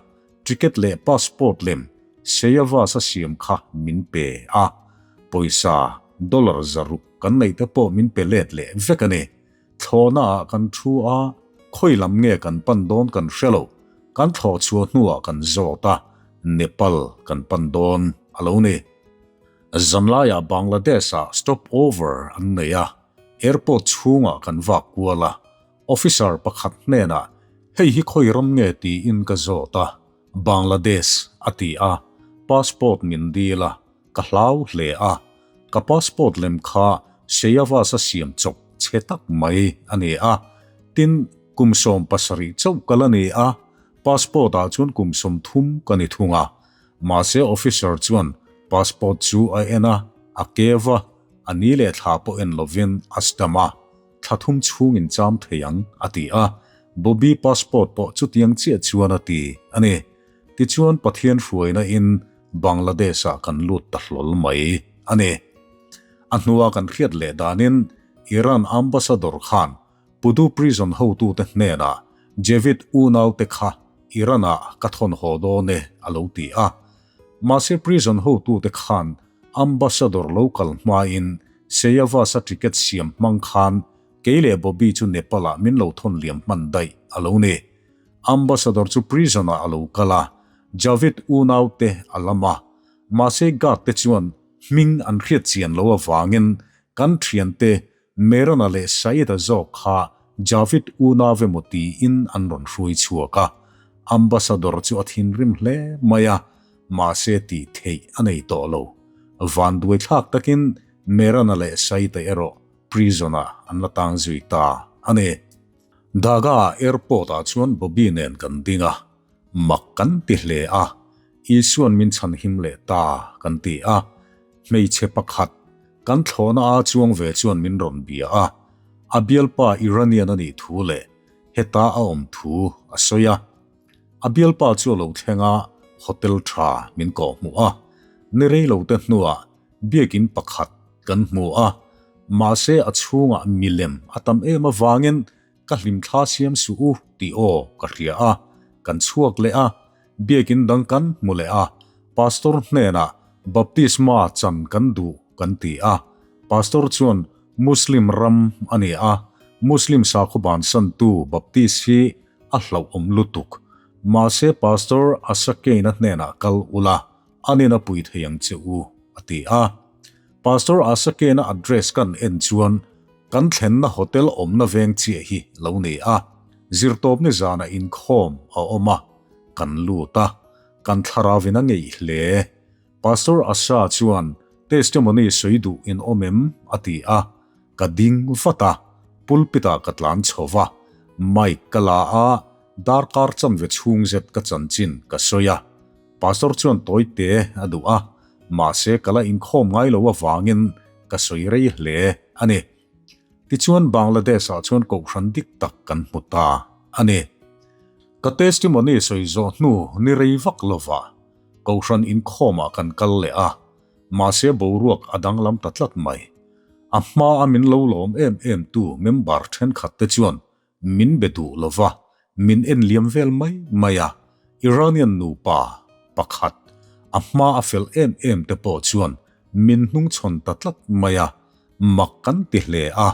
ticket leh passport lem Seyavas a siam kha min pe a, pawisa dollar 600 kan neih te pawh min pe let leh vek a ni. Thlawhnaah kan thu a, khawi lam nge kan pan dawn kan hre lo. Kan thlawh chhuah hnuah kan zawt a, Nepal kan pan dawn a lo ni. Zanlaiah Bangladesh-ah stop over an nei a, airport chhungah kan vak kual a, officer pakhat hnenah hei hi khawi ram nge tiin ka zawt a, Bangladesh a ti a, passport min dil a, ka hlau hle a, ka passport lem kha Seyavas a siam chawp chhe tak mai a ni a, tin kum 17 chauh ka la ni a, passport ah chuan kum 30 ka ni thung a, mahse officer chuan passport chu a en a, a kev a, a ni leh thla pawh en lovin a stamp a. Thla thum chhungin cham thei ang, a ti a. Bobby passport pawh chutiang chiah chuan a ti a ni. Tichuan Pathian hruaina in Bangladesh-ah kan lut ta hlawl mai a ni. A hnua kan hriat leh danin Iran ambassador khan Pudu prison hotute hnenah Javid unaute kha Iran-ah ka thawn haw dawn e a lo ti a. Mahse prison hotute khan Ambassador lo kal hmain Seyavas-a ticket siam hmang khan kei leh Bobby chu Nepal-ah min lo thawn liam hman daih a lo ni. Ambassador chu prison-ah a lo kal a, Javid unaute a lam a. Mahse guard te chuan hming an hriat chian lo avangin kan thiante Merana leh Saida zawk kha Javid unau emaw tiin an rawn hruai chhuak a. Ambassador chu a thinrim hle mai a, mahse tih theih a nei tawh lo. Vanduai thlak takin Merana leh Saida erawh prison-ah an la tang zui ta a ni. Dhaka airport-ah chuan Bobby nen kan ding a, mak kan ti hle a, Isuan min chhanhim leh ta kan ti a, hmeichhe pakhat Kan thlawhna a chuang ve chuan min rawn bia a, a bialpa Iranian a nih thu leh heta a awm thu a sawi a. A bialpa chu a lo thleng a, hotel tha min kawh hmuh a. Ni rei lo te hnuah biakin pakhat kan hmu a, mahse a chhungah milem a tam em avangin ka hlimthla siam suh u tih aw ka hria a, kan chhuak leh a, biakin dang kan hmu leh a, pastor hnenah baptisma chan kan duh kan ti a, pastor chuan Muslim ram a ni a, Muslim sakhaw bansantu baptist hi a hlauhawm lutuk, mahse pastor Asakeina hnenah kal ula anin a pui thei ang che u a ti a. Pastor Asakena address kan en chuan kan thlenna hotel awmna veng chiah hi lo ni a, zirtawpni zanah inkhawm a awm a, kan lut a, kan thlarauin a ngeih hle. Pastor Asa chuan testimony sawi duh in awm em? a ti a, ka ding vat a, pulpit-ah ka tlan chho va, mic ka la a, darkar chanve chhung zet ka chanchin ka sawi a. Pastor chuan tawi te a duh a, mahse ka la inkhawm ngai lo avangin ka sawi rei hle a ni. Tichuan Bangladesh-ah chuan kohhran dik tak kan hmu ta a ni. Ka testimony sawi zawh hnu ni rei vak lovah Kohhran inkhawmah kan kal leh a, mahse boruak a danglam ta tlat mai. A hma a min lo lawm em em tu member thenkhat te chuan min be duh lova, min en liam vel mai mai a, Iranian nupa pakhat a hma a fel em em te pawh chuan min hnungchhawn ta tlat mai a, mak kan ti hle a.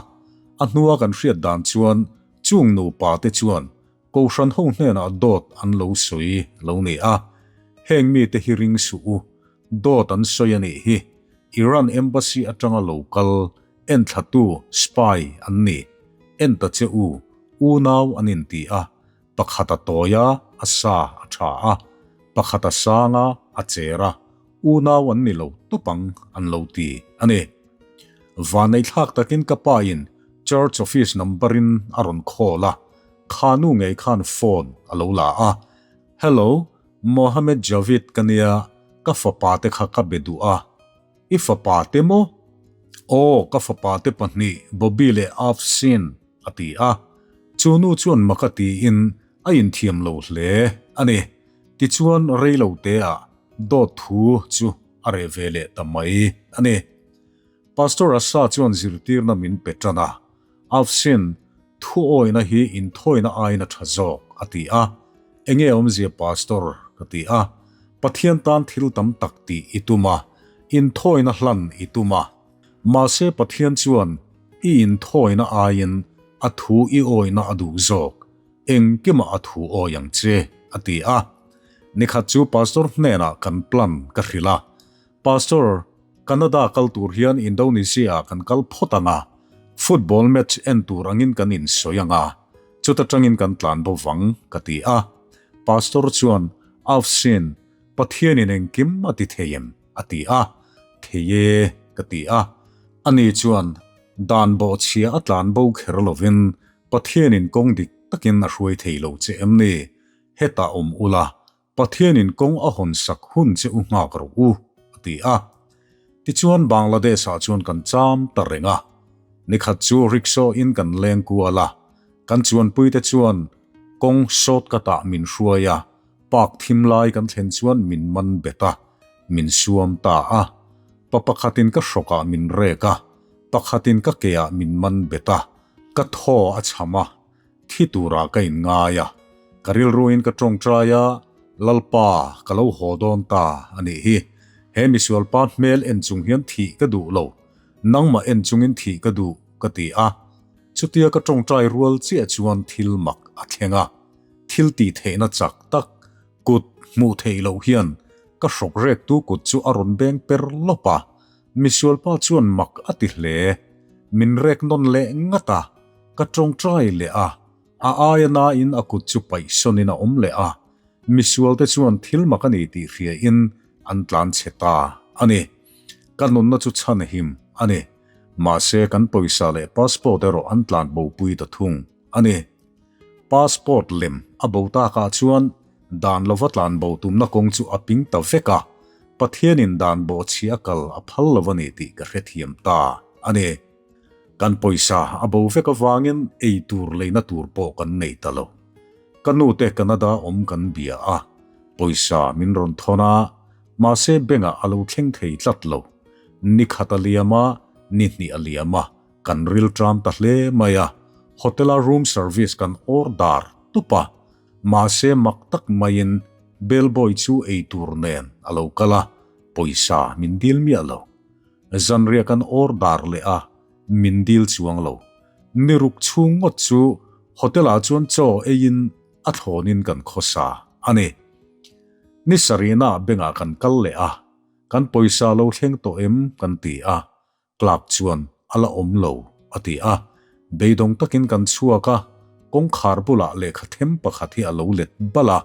A hnua kan hriat dan chuan chung nupa te chuan Kohhran ho hnenah dawt an lo sawi lo ni a, heng mite hi ring suh u, dawt an sawi a nih hi, Iran Embassy atanga lo kal enthlatu spy an ni, en ta che u, unau an inti a, pakhat a tawi a, a sa a tha a, pakhat a sang a, a cher a, unau an ni lo tawp ang an lo ti a ni. Vanneithlak takin ka pa in Church office number in a rawn call a, kha nu ngei khan phone a lo la a, Hello, Mohammed Javid ka nia, ka fapa te kha ka be duh a. I fapa te maw? Aw, ka fapa te pahnih Bobby leh Afseen, a ti a. Chu nu chuan maka tiin a inthiam lo hle a ni. Tichuan rei lo teah dawt thu chu a reh ve leh ta mai a ni. Pastor Asa chuan zirtirna min pe tan a, Afsin, thu awina hi inthawina aiin a tha zawk, a ti a. Enge awmzia Pastor? ka ti a. Pathian tan thil tam tak tih i tum a, inthawina hlan i tum a. Mahse Pathian chuan i inthawina aiin a thu i awina a duh zawk, engkimah a thu awi ang che, a ti a. Nikhat chu Pastor hnenah kan plan ka hrilh a, Pastor, Canada kal tur hian Indonesia ah kan kal phawt ang a, football match en tur angin kan insawi ang a, chuta tangin kan tlan bo vang, ka ti a. Pastor chuan, Afsin, Pathianin engkim a ti thei em? a ti a. Thei e, ka ti a. Ani chuan, Dan bawhchhia a tlan bo kher lovin Pathianin kawng dik takin a hruai thei lo che em ni? Hetah awm ula, Pathianin kawng a hawn sak hun che u nghak rawh u, a ti a. Tichuan Bangladesh-ah chuan kan cham ta reng a. Nikhat chu rickshaw in kan leng kual a, kan chuanpuite chuan kawng shortcut-ah min hruai a, park thim lai kan thlen chuan min man bet a, min suam ta a. Pa pakhatin ka hrawkah min rek a, pakhatin ka keah min man bet a, ka thaw a chham a, Thi turah ka inngai a, ka rilruin ka tawngtai a, Lalpa, ka lo haw dawn ta a nih hi. He misualpa hmel en chung hian thih ka duh lo, nangmah en chungin thih ka duh, ka ti a. Chutia ka tawngtai rual chiah chuan thil mak a thleng a, thil tih theihna chak tak, kut hmuh theih loh hian ka hrawk rektu kut chu a rawn beng per lawp a, misualpa chuan mak a ti hle. Min rek nawn leh ngat a. Ka tawngtai leh a, a aia nain a kut chu paih sawnin a awm leh a, misualte chuan thil mak a ni tih hriain an tlan chhe ta a ni. Ka nunna chu chhan him a ni. Mahse kan pawisa leh passport erawh an tlan bopui ta thung a ni. Passport lem a bo takah chuan dan lova tlan bo tumna kawng chu a ping ta vek a, Pathianin dan bawhchhia kal a phal lo a ni tih ka hrethiam ta a ni. Kan pawisa a bo vek avangin ei tur leina tur pawh kan nei ta lo. Ka nute Canada awm kan bia a, pawisa min rawn thawn a, mahse bank-ah a lo thleng thei tlat lo. Ni khat a liam a, ni hnih a liam a, kan rilṭam ta hle mai a, hotel-a room service kan order tup a, mahse mak tak maiin bellboy chu ei tur nen a lo kal a, pawisa min dil miah lo. Zanriah kan order leh a, min dil chuang lo. Ni ruk chhung ngawt chu hotel ah chuan chaw eiin a thlawnin kan khawsa a ni. Ni sarihna ah bank ah kan kal leh a, kan pawisa lo thleng tawh em kan ti a, clerk chuan a la awm lo a ti a. Beidawng takin kan chhuak a, kawngkhar bulah lehkha them pakhat hi a lo let bal a,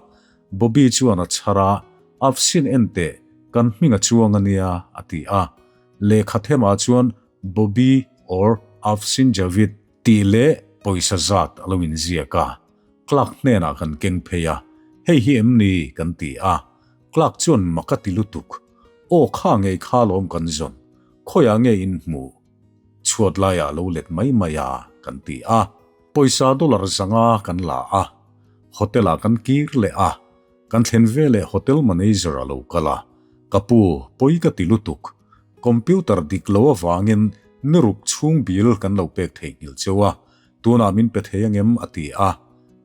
Bobby chuan a chhar a, Afsin en teh, kan hming a chuang a nia, a ti a. Lehkha themah chuan Bobby or Afsin Javid tih leh pawisa zat a lo inziak a. Clerk hnenah kan keng phei a, Hei hi em ni? kan ti a. Clerk chuan mak a ti lutuk, Aw kha ngei kha lawm kan zawn, khawiah nge in hmuh? Chhuat laiah lo let mai mai a, kan ti a. Pawisa dollar zanga kan la a. Hotel ah kan kir leh a, kan thlen veleh hotel manager a lo kal a, Ka pu, pawi ka ti lutuk. Computer dik lo avangin niruk chhung bill kan lo pek theihnghilh cheu a, tunah min pe thei angem a ti a,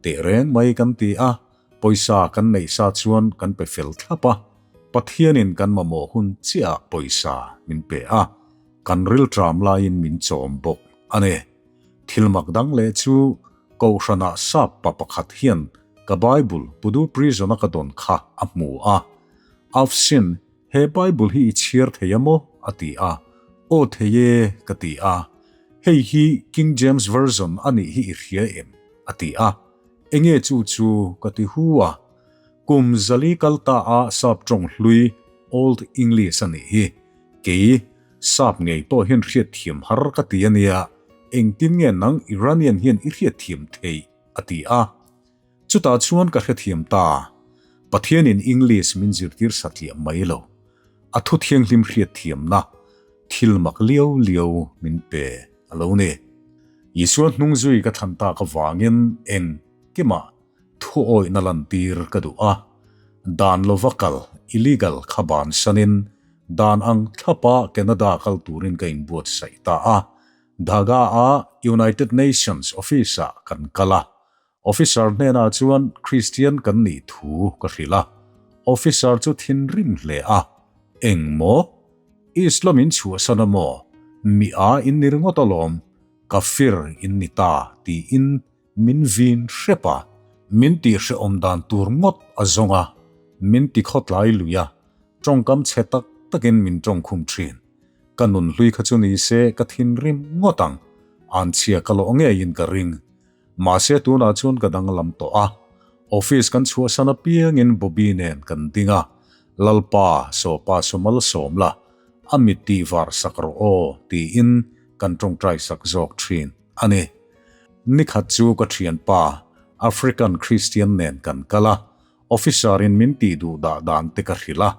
tehreng mai kan ti a, pawisa kan neih sa chuan kan pe fel thlap a, Pathianin kan mamawh hun chiah ah pawisa min pe a, kan rilṭam laiin min chawm bawk a ni. Thil mak dang leh chu Kohhranah sap pa pakhat hian ka Bible Pudu Prison-a ka dawn kha a hmu a. Afsin, he Bible hi i chhiar thei a maw? a ti a. Aw thei e, ka ti a. Hei hi King James Version a nih hi i hria em? a ti a. Enge chu chu? ka ti hu a. Kum zali kal ta a sap tawng hlui Old English a nih hi. Kei, sap ngei pawh hian hriatthiam har ka ti a nia, engtin nge nang Iranian hian i hriatthiam theih? a ti a. Chutah chuan ka hrethiam ta, Pathianin English min zirtir satliah mai lo, a thu thianghlim hriatthiamna thil mak liau liau min pe a lo ni. Isua hnung zui ka thlan tak avangin eng kimah Thuawihna lantir ka duh a, dan lova kal, illegal, kha bansanin dan ang thlapa Canada kal turin ka inbuatsaih ta a. Dhaka-a United Nations office-ah kan kal a, officer hnenah chuan Christian kan nih thu ka hrilh a. Officer chu thinrim hle a, Eng maw? Islam in chhuahsan a maw? Mi a in ni ringawt alawm, kafir in ni ta, tiin Min vin hrep a, min tih hrehawm dan tur ngawt a zawng a, min ti khawtlai lui a, tawngkam chhe tak takin min tawngkhum thin. Ka nun hlui kha chu ni se ka thinrim ngawt ang, anchhia ka lawh ngeiin ka ring. Mahse tunah chuan ka danglam tawh a, office kan chhuahsan apiangin Bobby nen kan ding a, Lalpa, sawpa sawmal sawm la, a mit tih var sak rawh aw tiin kan tawngtai sak zawk thin a ni. Nikhat chu ka thianpa African Christian nen kan kal a, officer in min tih duh dah dan te ka hrilh a,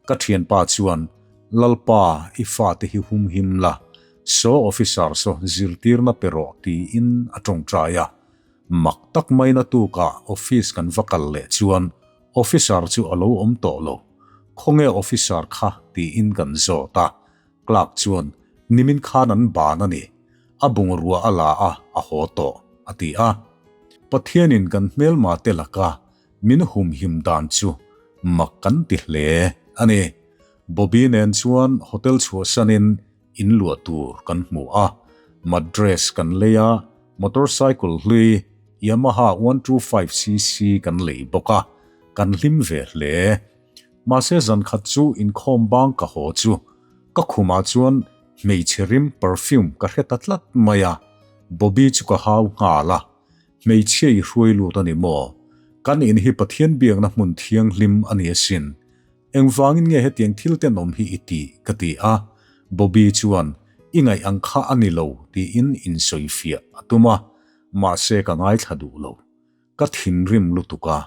ka thianpa chuan Lalpa i fate hi hum him la, saw officer saw zirtirna pe rawh tiin a tawngtai a. Mak tak maina tukah office kan va kal leh chuan officer chu a lo awm tawh lo, khawnge officer kha tiin kan zawt a, Clark chuan, Nimin khan an ban a ni. A bungrua a la a, a haw tawh, a ti a. Pathianin kan hmelma te laka min humhim dan chu mak kan ti hle a ni. Bobby nen chuan hotel chhuahsanin in luah tur kan hmu a, mattress kan lei a, motorcycle hlui Yamaha 125cc kan lei bawk a, kan hlim ve hle. Mahse zan khat chu inkhawm bang ka haw chu ka khumah chuan hmeichhe rim perfume ka hre ta tlat mai a, Bobby chu ka hau nghal a, Hmeichhia i hruai lut a ni maw? Kan in hi Pathian biakna hmun thianghlim a ni asin. Engvangin nge hetiang thil tenawm hi i tih? ka ti a, Bobby chuan i ngaih ang kha a ni lo tiin insawifiah a tum a, mahse ka ngaithla duh lo. Ka thinrim lutuk a,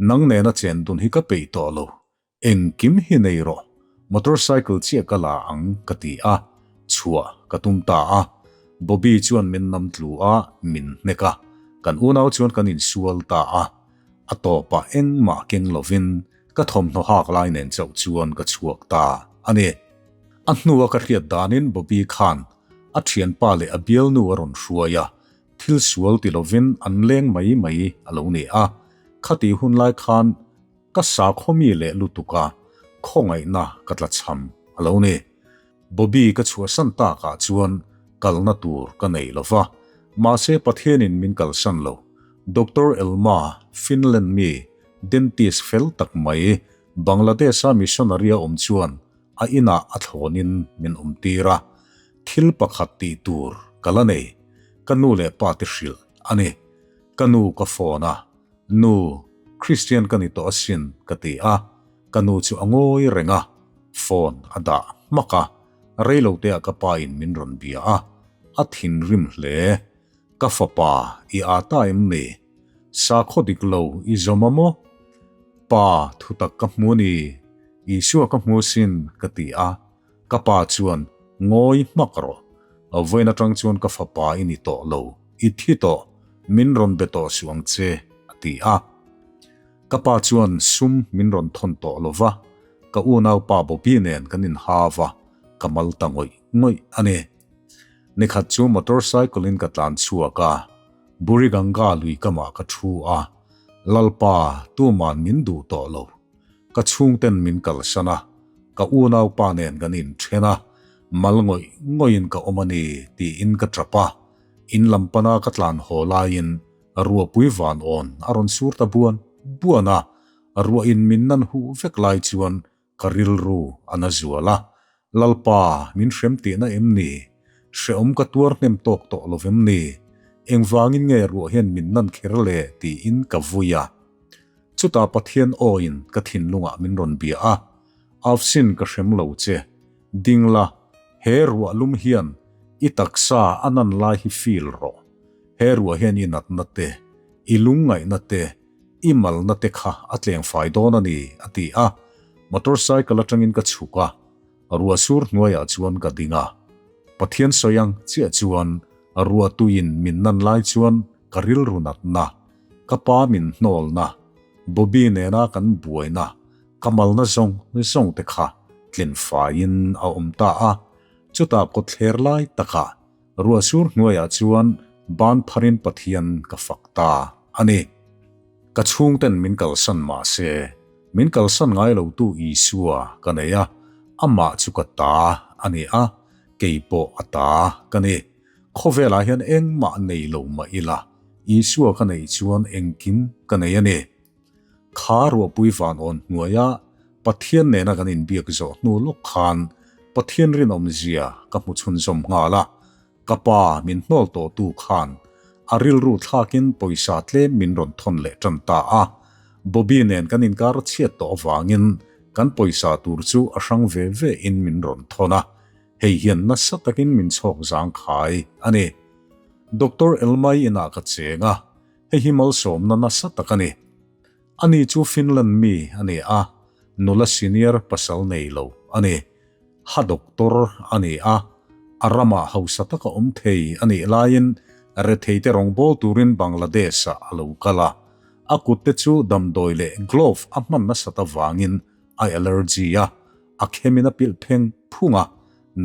nang nena chen dun hi ka peih tawh lo, engkim hi nei rawh, motorcycle chiah ka la ang ka ti a, chhuah ka tum ta a, Bobby chuan min nam tlu a, min hnek a, kan unau chuan kan insual ta a, a tawpah engmah keng lovin ka thawmhnaw hak lai nen chauh chuan ka chhuak ta a ni. A hnua ka hriat danin Bobby khan a thianpa leh a bialnu a rawn hruai a, Thil sual ti lovin an leng mai mai a lo ni a, khati hun lai khan ka sakhawmi leh lutuk a, khawngaihna ka tla cham a lo ni. Bobby ka chhuahsan takah chuan kalna tur ka nei lo va, mahse Pathianin min kalsan lo. Doctor Elma, Finland mi, dentist fel tak mai, Bangladesh-a missionary a awm chuan a inah a thlawnin min awmtir a. Thil pakhat tih tur ka la nei, ka nu leh pa te hrilh a ni. Ka nu ka phone a, Nu, Christian ka ni tawh asin ka ti a, ka nu chu a ngawi reng a, phone a dah hmak a, reiloteah ka pa in min rawn bia a, a thinrim hle. Ka fapa i aa ta em ni? Sakhaw dik lo i zawm a maw? Pa, thutak ka hmu a ni, Isua ka hmu asin ka ti a, Ka pa chuan, Ngawi hmak rawh. Vawiin atang chuan ka fapa i ni tawh lo, i thi tawh, min rawn be tawh suh ang che, a ti a. Ka pa chuan sum min rawn thawn tawh lo va, ka unaupa Bobby nen kan inhau a, ka mal ta ngawih ngawih a ni. Nikhat chu motorcycle in ka tlan chhuak a, Buriganga lui kamah ka thu a, Lalpa tuman min duh tawh lo. Ka chhungten min kalsan a, ka unaupa nen kan inthen a, mal ngawih ngawihin ka awm a ni tiin ka tap a, in lam pana ka tlan haw laiin ruahpui van awn a rawn sur ta buan buan a, ruahin min nan huh vek lai chuan ka rilru a na zual a, Lalpa min hrem tihna em ni? Hrehawm ka tuar hnem tawk tawh lo vem ni? Engvangin nge ruah hian min nan kher le tiin ka vui a. Chutah Pathian awiin ka thinlungah min rawn bia a, Avsin ka hrem lo che, ding la, he ruah lum hian i taksa a nan lai hi feel rawh. He ruah hian i natna te, i lungngaihna te, i malna te kha a tleng fai dawn a ni, a ti a. Motorcycle atangin ka chhuk a, ruah sur hnuaiah chuan ka ding a. Pathian sawi ang chiah chuan ruah tuiin min nan lai chuan ka rilru natna, ka pa min hnawlna, Bobby nena kan buaina, ka malna zawng zawng te kha tlin faiin a awm ta a. Chutah kawtthler lai takah ruah sur hnuaiah chuan ban pharin Pathian ka fak ta a ni. Ka chhungten min kalsan mah se, min kalsan ngai lotu Isua ka nei a, amah chu ka ta a ni a, kei pawh a ta ka ni. Khawvelah hian engmah nei lo mah ila, Isua ka neih chuan engkim ka nei a ni. Kha ruahpui van awn hnuaia Pathian nena kan inbiak zawh hnu lawk khan Pathian rinawmzia ka hmu chhunzawm nghal a, ka pa min hnawl tawhtu khan a rilru thlakin pawisa tlem min rawn thawn leh tan ta a. Bobby nen kan inkar chhiat tawh avangin kan pawisa tur chu a hrang ve ve in min rawn thawn a, Hei hian nasa takin min chhawk zangkhai a ni. Doctor Elmai inah ka cheng a, hei hi malsawmna nasa tak a ni. Ani chu Finland mi a ni a, nula senior pasal nei lo a ni. Ha doctor a ni a, a ramah hausa taka awm thei a nih laiin retheite rawngbâwl turin Bangladesh-ah a lo kal a. A kutte chu damdawi leh glove a hman nasat avangin a allergy a, A khemin a pilh pheng phung a,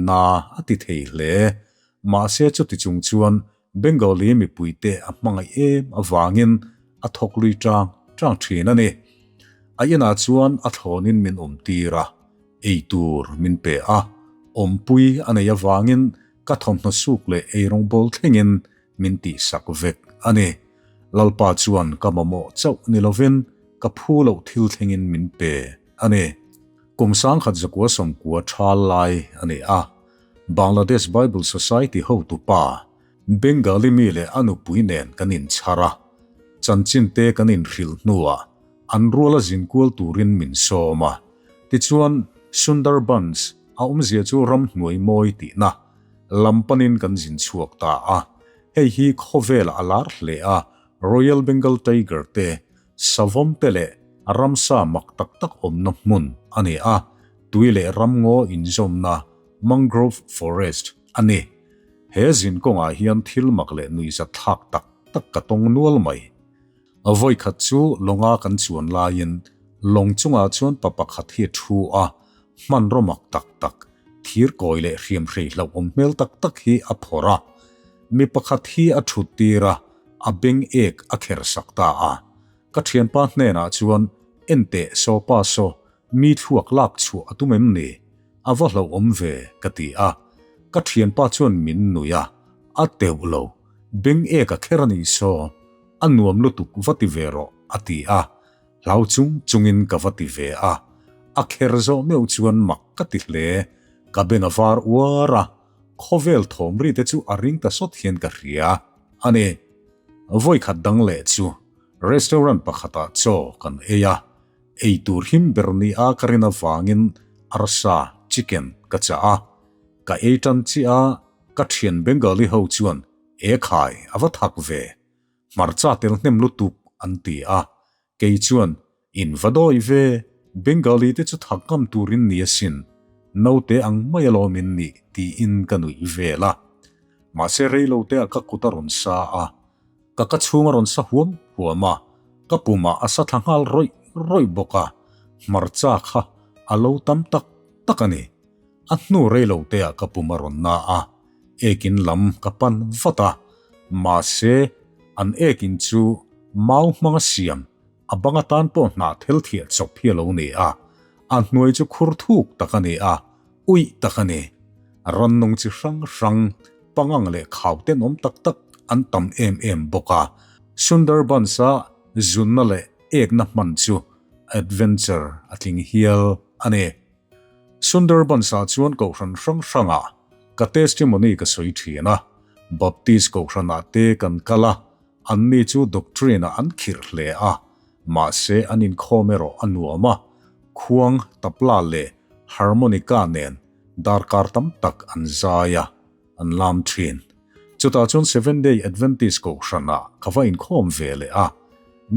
na a ti thei hle. Mahse chuti chung chuan Bengali mipuite a hmangaih em avangin a thawk lui tang tang thin a ni. A inah chuan a thlawnin min awm tir a, ei tur min pe a, awmpui a nei avangin ka thawmhnaw suk leh eirawngbawl thlengin min tihsak vek a ni. Lalpa chuan ka mamawh chauh ni lovin ka phu loh thil thlengin min pe a ni. Kum 1990 thal lai a ni a, Bangladesh Bible Society hotupa Bengali mi leh a nupui nen kan inchhar a, chanchin te kan inhrilh hnuah an ruala zinkual turin min sawm a. Tichuan, Sundarbans a awmzia chu ramhnuai mawi tihna lam panin kan zin chhuak ta a. Hei hi khawvelah a lar hle a, Royal Bengal Tiger te Savawm te leh ramsa mak tak tak awmna hmun a ni a, tui leh ramngaw inzawmna Mangrove Forest a ni. He zin kawngah hian thil mak leh nuihzat thlak tak tak ka tawng nual mai. Vawikhat chu lawnga kan chuan laiin lawng chungah chuan pa pakhat hi a thu a, hmanraw mak tak tak, thir kawi leh hriamhrei hlauhawm hmel tak tak hi a phawrh a. Mi pakhat hi a thut tir a, a beng ek a kher sak ta a. Ka thianpa hnenah chuan, Enteh saw pa saw, mi thluak lak chhuah a tum em ni? A va hlauhawm ve, ka ti a. Ka thianpa chuan min nuih a, A teuh lo, beng ek a kher a nih saw, a nuam lutuk va ti ve rawh, a ti a. Hlau chung chungin ka va ti ve a. A kher zawh meuh chuan mak ka ti hle, ka beng a var uar a. Khawvel thawm ri te chu a ring ta sawt hian ka hria a ni. Vawi khat dang leh chu restaurant pakhatah chaw kan ei a, ei tur him ber ni a ka rin avangin arsa, chicken, ka chah a. Ka ei tan chiah a, ka thian Bengali ho chuan e khai a va thak ve, hmarcha tel hnem lutuk an ti a, kei chuan In va dawi ve, Bengali te chu thak ngam turin ni asin, naute ang mai alawm in nih tiin ka nuih vel a. Mahse reilo te ah ka kut a rawn sa a, ka ka chhung a rawn sa huam huam a, Ka pumah a sa thla nghal rawih rawih bawk a, hmarcha kha a lo tam tak tak a ni. A hnu rei lo te ah ka pum a rawn na a, ekin lam ka pan vat a, mahse an ekin chu mau hmanga siam a bang atan pawh hnah thel thiah chawp hi a lo ni a, a hnuai chu khur thuk tak a ni a, uih tak a ni. Rannung chi hrang hrang, pangang leh khau tenawm tak tak an tam em em bawk a, Sundarbans-a zunna leh ekna hman chu adventure a tling hial a ni. Sundarbans-ah chuan kohhran hrang hrangah ka testimony ka sawi thin a, Baptist kohhranah te kan kal a, anni chu doctrine-ah an khirh hle a, mahse an inkhawm erawh a nuam a, khuang, tabla leh harmonica nen darkar tam tak an zai a, an lam thin. Chutah chuan Seventh Day Adventist kohhranah ka va inkhawm ve leh a,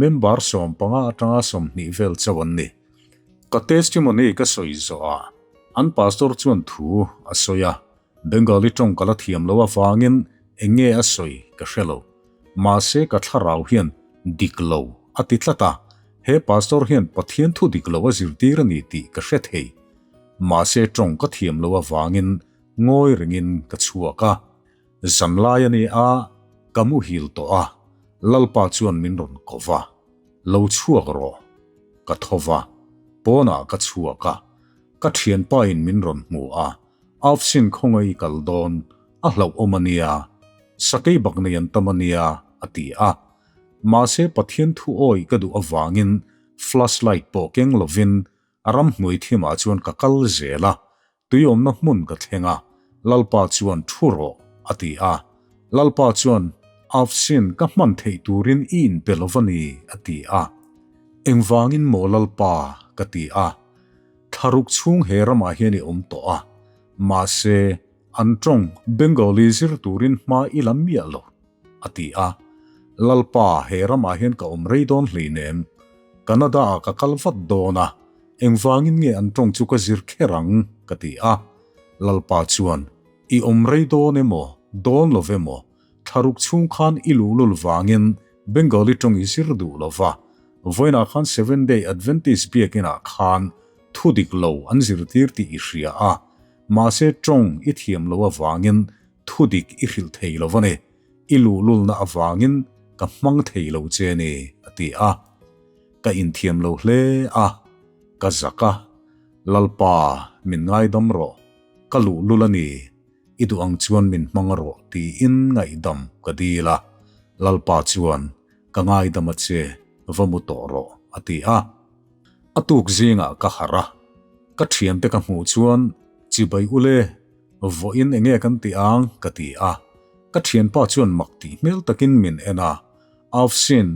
member 15 atanga 20 vel chauh an ni. Ka testimony ka sawi zawh ah an pastor chuan thu a sawi a, Bengali tawng ka la thiam lo avangin eng nge a sawi ka hre lo. Mahse ka thlarau hian dik lo a ti tlat a, he pastor hian Pathian thu dik lo a zirtir a ni tih ka hre thei. Mahse tawng ka thiam lo avangin ngawi rengin ka chhuak a. Zanlai a ni a, ka muhil tawh a, Lalpa chuan min rawn ko va. Lo chhuak rawh. Ka tho va, pawnah ka chhuak a, ka thianpa in min rawn hmu a, Afsin khawngaih i kal dawn, a hlauhawm a nia, sakei bak nei an tam a nia, a ti a. Mahse Pathian thu awi ka duh avangin flashlight pawh keng lovin ramhnuai thimah chuan ka kal zel a, Tuiawmna hmun ka thleng a, Lalpa chuan thu rawh, a ti a. Lalpa chuan, Afsin, ka hman theih turin i inpe lo va ni, a ti a. Engvangin maw Lalpa? ka ti a. Thlaruk chhung he ramah hian i awm tawh a, mahse, an tawng Bengali zir turin hma i la miah lo, a ti a. Lalpa, he ramah hian ka awm rei dawn hleinem. Canada-ah ka kal vat dawn a, Engvangin nge an tawng chu ka zir kher ang? ka ti a. Lalpa chuan, I awm rei dawn emaw, dawn lo emaw, thlaruk chhung khan i luhlul vangin Bengali tawng i zir duh lo va, vawiinah khan Seventh Day Adventist biakinah khan thu dik lo an zirtir tih i hria a, mahse tawng i thiam lo avangin thu dik i hrilh thei lo va ni, i luhlulna avangin ka hmang thei lo che ni, a ti a. Ka inthiam lo hle a, ka zak a, Lalpa, min ngaidam rawh, ka luhlul a ni, i duh ang chuan min hmang rawh tiin ngaihdam ka dil a, Lalpa chuan, Ka ngaidam a che, va mu tawh rawh, a ti a. A tuk zingah ka harh a, ka thiante ka hmuh chuan, Chibai ule, vawiin enge kan ti ang? ka ti a. Ka thianpa chuan mak tih hmel takin min en a, Afsin,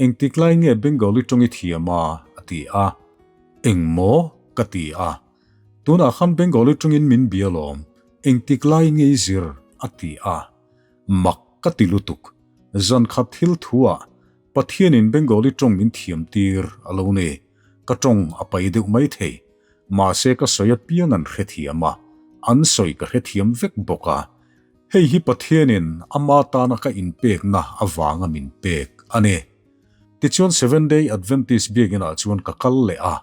Engtik lai nge Bengali tawng i thiam a? a ti a. Eng maw? ka ti a. Tunah khan Bengali tawngin min bia lawm, engtik lai nge i zir? a ti a. Mak ka ti lutuk. Zan khat thil thuah Pathianin Bengali tawng min thiam tir a lo ni. Ka tawng a pai deuh mai thei. Mahse ka sawi apiang an hrethiam a, an sawi ka hrethiam vek bawk a. Hei hi Pathianin ama tana ka inpekna avanga min pek a ni. Tichuan Seventh Day Adventist biakinah chuan ka kal leh a,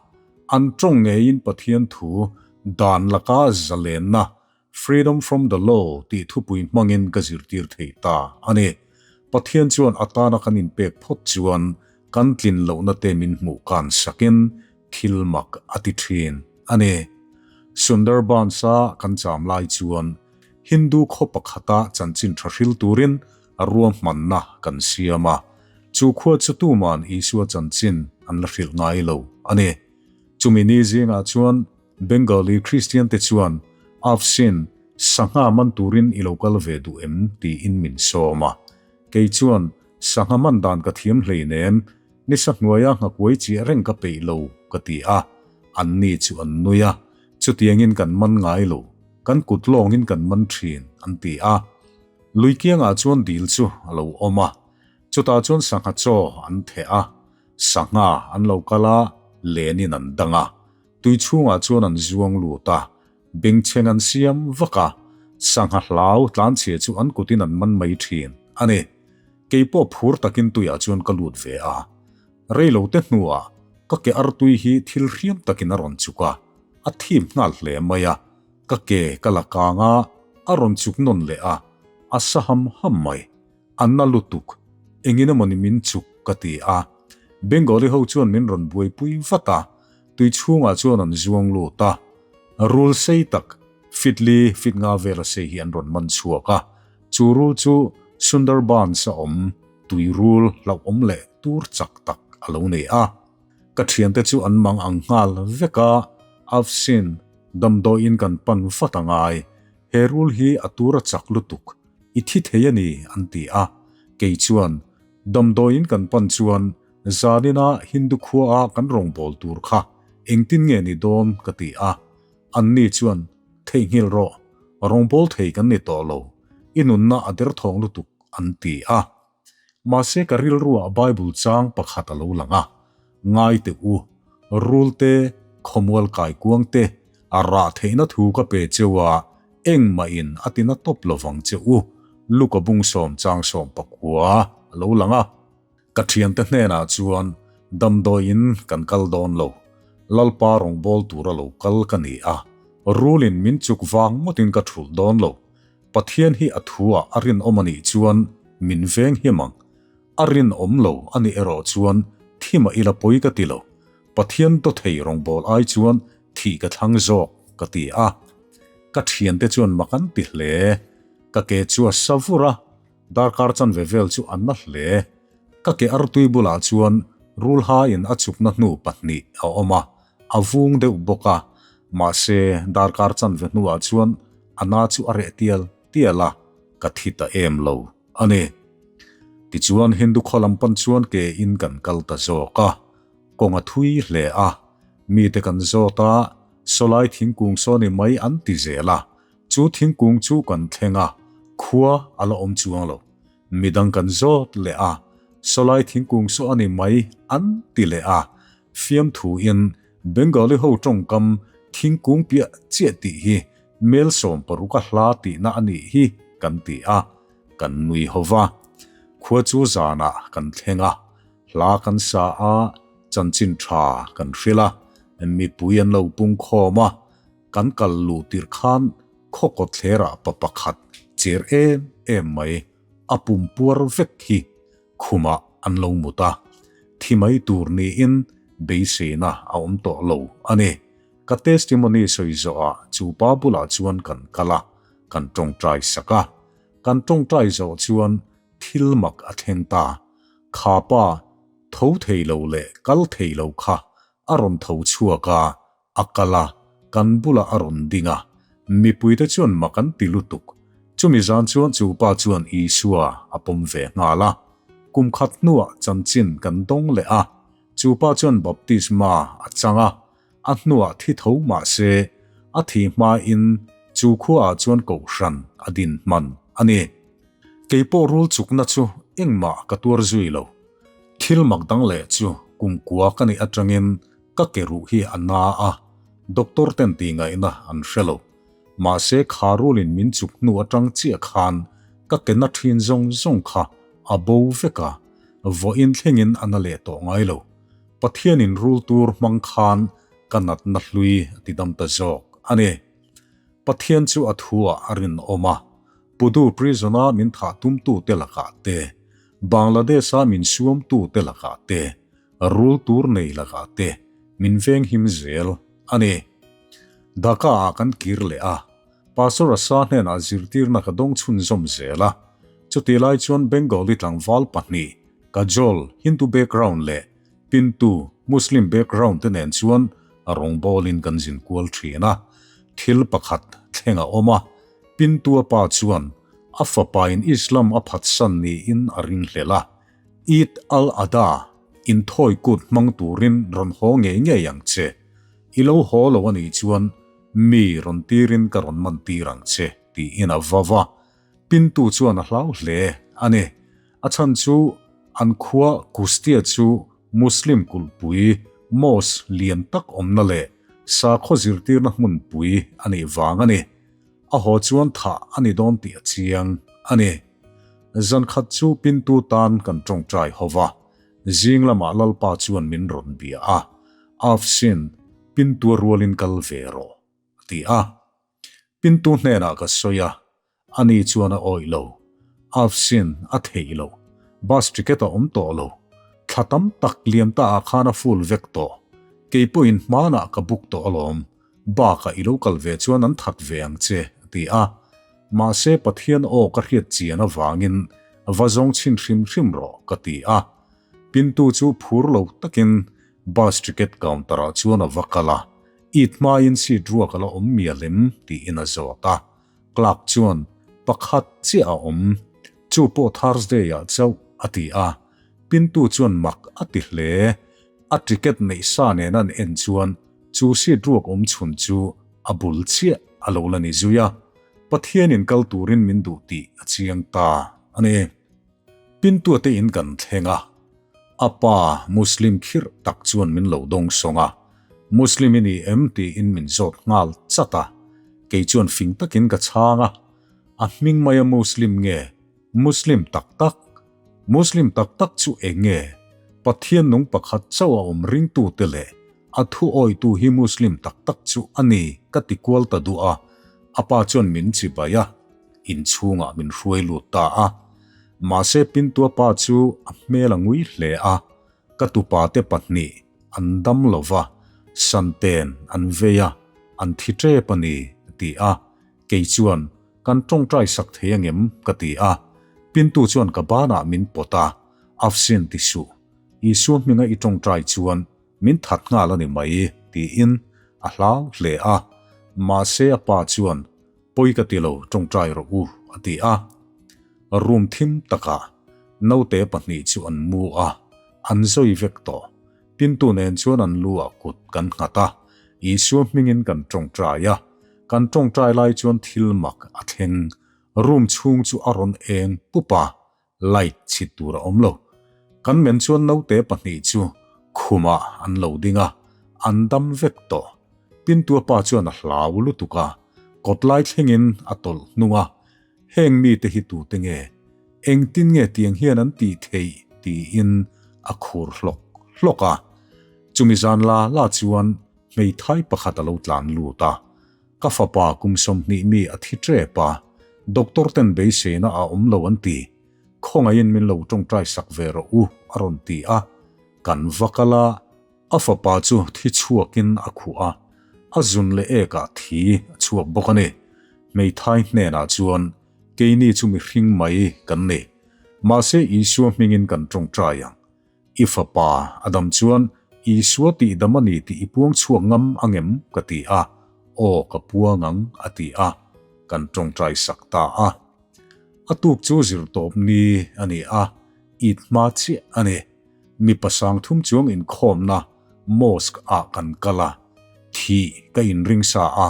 an tawng ngeiin Pathian thu dan laka zalenna, Freedom from the Law, tih thupui hmangin ka zirtir thei ta a ni. Pathian chuan a tana kan inpek phawt chuan kan tlin lohna te min hmuh kan sakin thil mak a ti thin a ni. Sundarbans-a kan cham lai chuan Hindu khaw pakhata chanchin tha hril turin ruahmanna kan siam a, chu khua chu tuman Isua chanchin an la hrilh ngai lo a ni. Chumi ni zingah chuan Bengali Kristian te chuan Afsin, sangha man turin i lo kal ve duh em? tiin min sawm a. Kei chuan, Sangha man dan ka thiam hleinem, Nisa hnuaia nghakuai chiah reng ka peih lo, ka ti a. Anni chu an nui a, Chutiangin kan man ngai lo, kan kut lawngin kan man thin, an ti a. Lui kiangah chuan dil chu a lo awm a, chutah chuan sangha chaw an theh a, sangha an lo kal a, lenin an dang a, tui chhungah chuan an zuang lut a, bengchheng an siam vak a, sangha hlau tlanchhia chu an kutin an man mai thin a ni. Kei pawh phur takin tuiah chuan ka lut ve a. Reilote hnuah ka ke artui hi thil hriam takin a rawn chuk a, a thim nghal hle mai a, ka ke ka la kang a, a rawn chuk nawn leh a, a sa ham ham mai. A na lutuk, engin emaw ni min chuk ka ti a. Bengali ho chuan min rawn buaipui vat a, tui chhungah chuan an zuang lut a. Rul sei tak, fit li fit nga vela sei hi an rawn man chhuak a, chu rul chu Sundarbans a awm tui rul hlauhawm leh tur chak tak a lo nei a. Ka thiante chu an mang ang nghal vek a, Afsin, damdawiin kan pan vat a ngai, he rul hi a tur a chak lutuk, i thi thei a ni an ti a. Kei chuan, damdawiin kan pan chuan zanina Hindu khuaa kan rawngbâwl tur kha engtin nge ni dawn ka ti a. Anni chuan, Theihnghilh rawh, rawngbâwl thei kan ni tawh lo, i nunna a derthawng lutuk an ti a. Mahse ka rilruah Bible chang pakhat a lo lang a, Ngai teh u, rul te, khawmual kaikuang te, a rah theihna thu ka pe cheu a, engmahin a tina tawp lovang che u, Luka bung sawm chang 19 a lo lang a. Ka thiante hnenah chuan damdawiin kan kal dawn lo, Lalpa rawngbâwl tura lo kal ka ni a, rulin min chuk vang ngawtin ka thulh dawn lo, Pathian hi a thuah a rinawm a nih chuan min veng hiam ang. A rinawm lo a nih erawh chuan thi mah ila pawi ka ti lo. Pathian dawthei rawngbâwl ai chuan thih ka thlang zawk ka ti a. Ka thiante chuan mak an ti hle. Ka ke chu a sa vur a, darkar chanve vel chu a na hle. Ka ke artui bulah chuan rulhaiin a chukna hnu pahnih a awm a, A vung deuh bawk a, mahse darkar chanve hnuah chuan a na chu a reh tial tial a, ka thi ta em lo a ni. Tichuan Hindu khaw lam pan chuan ke in kan kal ta zawk a, kawng a thui hle a, mite kan zawt a, sawlai thingkung saw ni mai an ti zel a, chu thingkung chu kan thleng a, khua a la awm chuang lo. Midang kan zawt leh a, sawlai thingkung saw a ni mai an ti leh a, Fiamthuin Bengali ho tawngkam thingkung piah chiah tih hi mel 16 a hla tihna a nih hi kan ti a, kan nui ho va. Khua chu zanah kan thleng a, hla kan sa a, chanchin tha kan hrilh a, mipui an lo pung khawm a, kan kal luh tirh khan khaw kawtthlerah pa pakhat cher em em mai a pum puar vek hi Khumah an lo mut a, thi mai tur niin beiseina a awm tawh lo a ni. Ka testimony sawi zawhah chu pa bulah chuan kan kal a, kan tawngtai sak a. Kan tawngtai zawh chuan thil mak a thleng ta. Kha pa tho thei lo leh kal thei lo kha a rawn tho chhuak a, A kal a, kan bulah a rawn ding a, mipuite chuan mak an ti lutuk. Chumi zan chuan chu pa chuan Isua a pawm ve nghal a. Kum khat hnuah chanchin kan dawng leh a, chu pa chuan baptisma a chang a, a hnuah thi tho mah se, a thi hmain chu khuaah chuan kohhran a din hman a ni. Kei pawh rul chukna chu engmah ka tuar zui lo. Thil mak dang leh chu kum kua ka nih atangin Ka ke ruh hi a na a, doctor ten tih ngaihna an hre lo. Mahse kha rulin min chuk hnu atang chiah khan ka ke na thin zawng zawng kha a bo vek a, vawiin thlengin a na leh tawh ngai lo. Pathianin rul tur hmang khan ka natna hlui a ti dam ta zawk a ni. Pathian chu a thuah a rinawm a, Pudu prison-a min thah tumtute lakah te, Bangladesh-a min suamtute lakah te, Rul tur nei lakah te min veng him zel a ni. Dhaka ah kan kir leh a, Pastor Asa hnenah zirtirna ka dawng chhunzawm zel a. Chutih lai chuan Bengali tlangval pahnih, Kajol, Hindu background, leh Pintu, Muslim background, te nen chuan rawngbawlin kan zin kual thin a. Thil pakhat thleng a awm a, Pintu-a pa chuan a fapain Islam a phatsan niin a ringhlel a. Eid al-Adha inthawi kut hmang turin rawn haw ngei ngei ang che. I lo haw lo a nih chuan mi rawn tirin ka rawn man tir ang che, tiin a va va. Pintu chuan a hlau hle a ni. A chhan chu an khua Kustia chu Muslim kulhpui, mosque, lian tak awmna leh sakhaw zirtirna hmunpui a nih vang a ni. A haw chuan thah a ni dawn tih a chiang a ni. Zan khat chu Pintu tan kan tawngtai ho va. Zing lamah Lalpa chuan min rawn bia a, Afsin, pintua rualin kal ve rawh, a ti a. Pintu hnenah ka sawi a, ani chuan a awih lo. Afsin, a theih lo. Bus ticket a awm tawh lo. Thla tam tak liam ta ah khan a full vek tawh. Kei pawhin hmanah ka book tawh alawm. Bakah i lo kal ve chuan an that ve ang che, a ti a. Mahse Pathian aw ka hriat chian avangin va zawng chhin hrim hrim rawh, ka ti a. Pintu chu phur lo takin bus ticket counter ah chuan a va kal a. It hmain seat ruak a la awm mial em? tiin a zawt a. Clerk chuan, Pakhat chiah a awm. Chu pawh Thursday ah chauh, a ti a. Pintu chuan mak a ti hle. A ticket neih sa nen an en chuan chu seat ruak awm chhun chu a bul chiah a lo la ni zui a. Pathianin kal turin min duh tih a chiang ta a ni. Pintua te in kan thleng a, a pa Muslim khirh tak chuan min lo dawng sawng a, Muslim i ni em tiin min zawt nghal chat a, kei chuan fing takin ka chhang a, a hming maia Muslim nge Muslim tak tak? Muslim tak tak chu eng nge? Pathian nung pakhat chauh a awm ringtute leh a thu awitu hi Muslim tak tak chu a ni ka ti kual ta duh a, a pa chuan min chibai a. Inchhungah min hruai lut ta a. Mahse Pintua pa chu a hmel a ngui hle a, ka tupate pahnih an dam lo va, Santen an vei a, an thi tep a ni, a ti a. Kei chuan, Kan tawngtai sak thei angem? ka ti a. Pintu chuan ka banah min pawt a, Afsin ti suh, Isua hminga i tawngtai chuan min that nghal a ni mai, tiin a hlau hle a. Mahse a pa chuan, Pawi ka ti lo, tawngtai rawh u, a ti a. Room thim takah naute pahnih chu an mu a, an zawi vek tawh. Pintu nen chuan an lu ah kut kan nghat a, Isua hmingin kan tawngtai a. Kan tawngtai lai chuan thil mak a thleng. Room chhung chu a rawn eng pup a, Light chhit tur a awm lo. Kan men chuan naute pahnih chu khumah an lo ding a, an dam vek tawh. Pintua pa chuan a hlau lutuk a, kawt lai thlengin a tawlh hnung a, Heng mite hi tute nge? Engtin nge tiang hian an tih theih? tiin a khur hlawk hlawk a. Chumi zan la la chuan hmeithai pakhat a lo tlan lut a, Ka fapa kum 20 mi a thi tep a, doctor ten beiseina a awm lo an ti. Khawngaihin min lo tawngtai sak ve rawh u a rawn ti a. Kan va kal a, a fapa chu thi chhuakin a khuh a, a zun leh ekah thi a chhuak bawk a ni. Hmeithai hnenah chuan keini chu mihring mai kan ni. Mahse Isua hmingin kan tawngtai ang. I fapa a dam chuan Isua tih dam a ni tih i puang chhuak ngam angem? ka ti a, Aw ka puang ang a ti a, kan tawngtai sak ta a. A tuk chu zirtawp ni a ni a, it hma chiah a ni. Mipa sangthum chuang inkhawmna mosque ah kan kal a, thih ka inring sa a,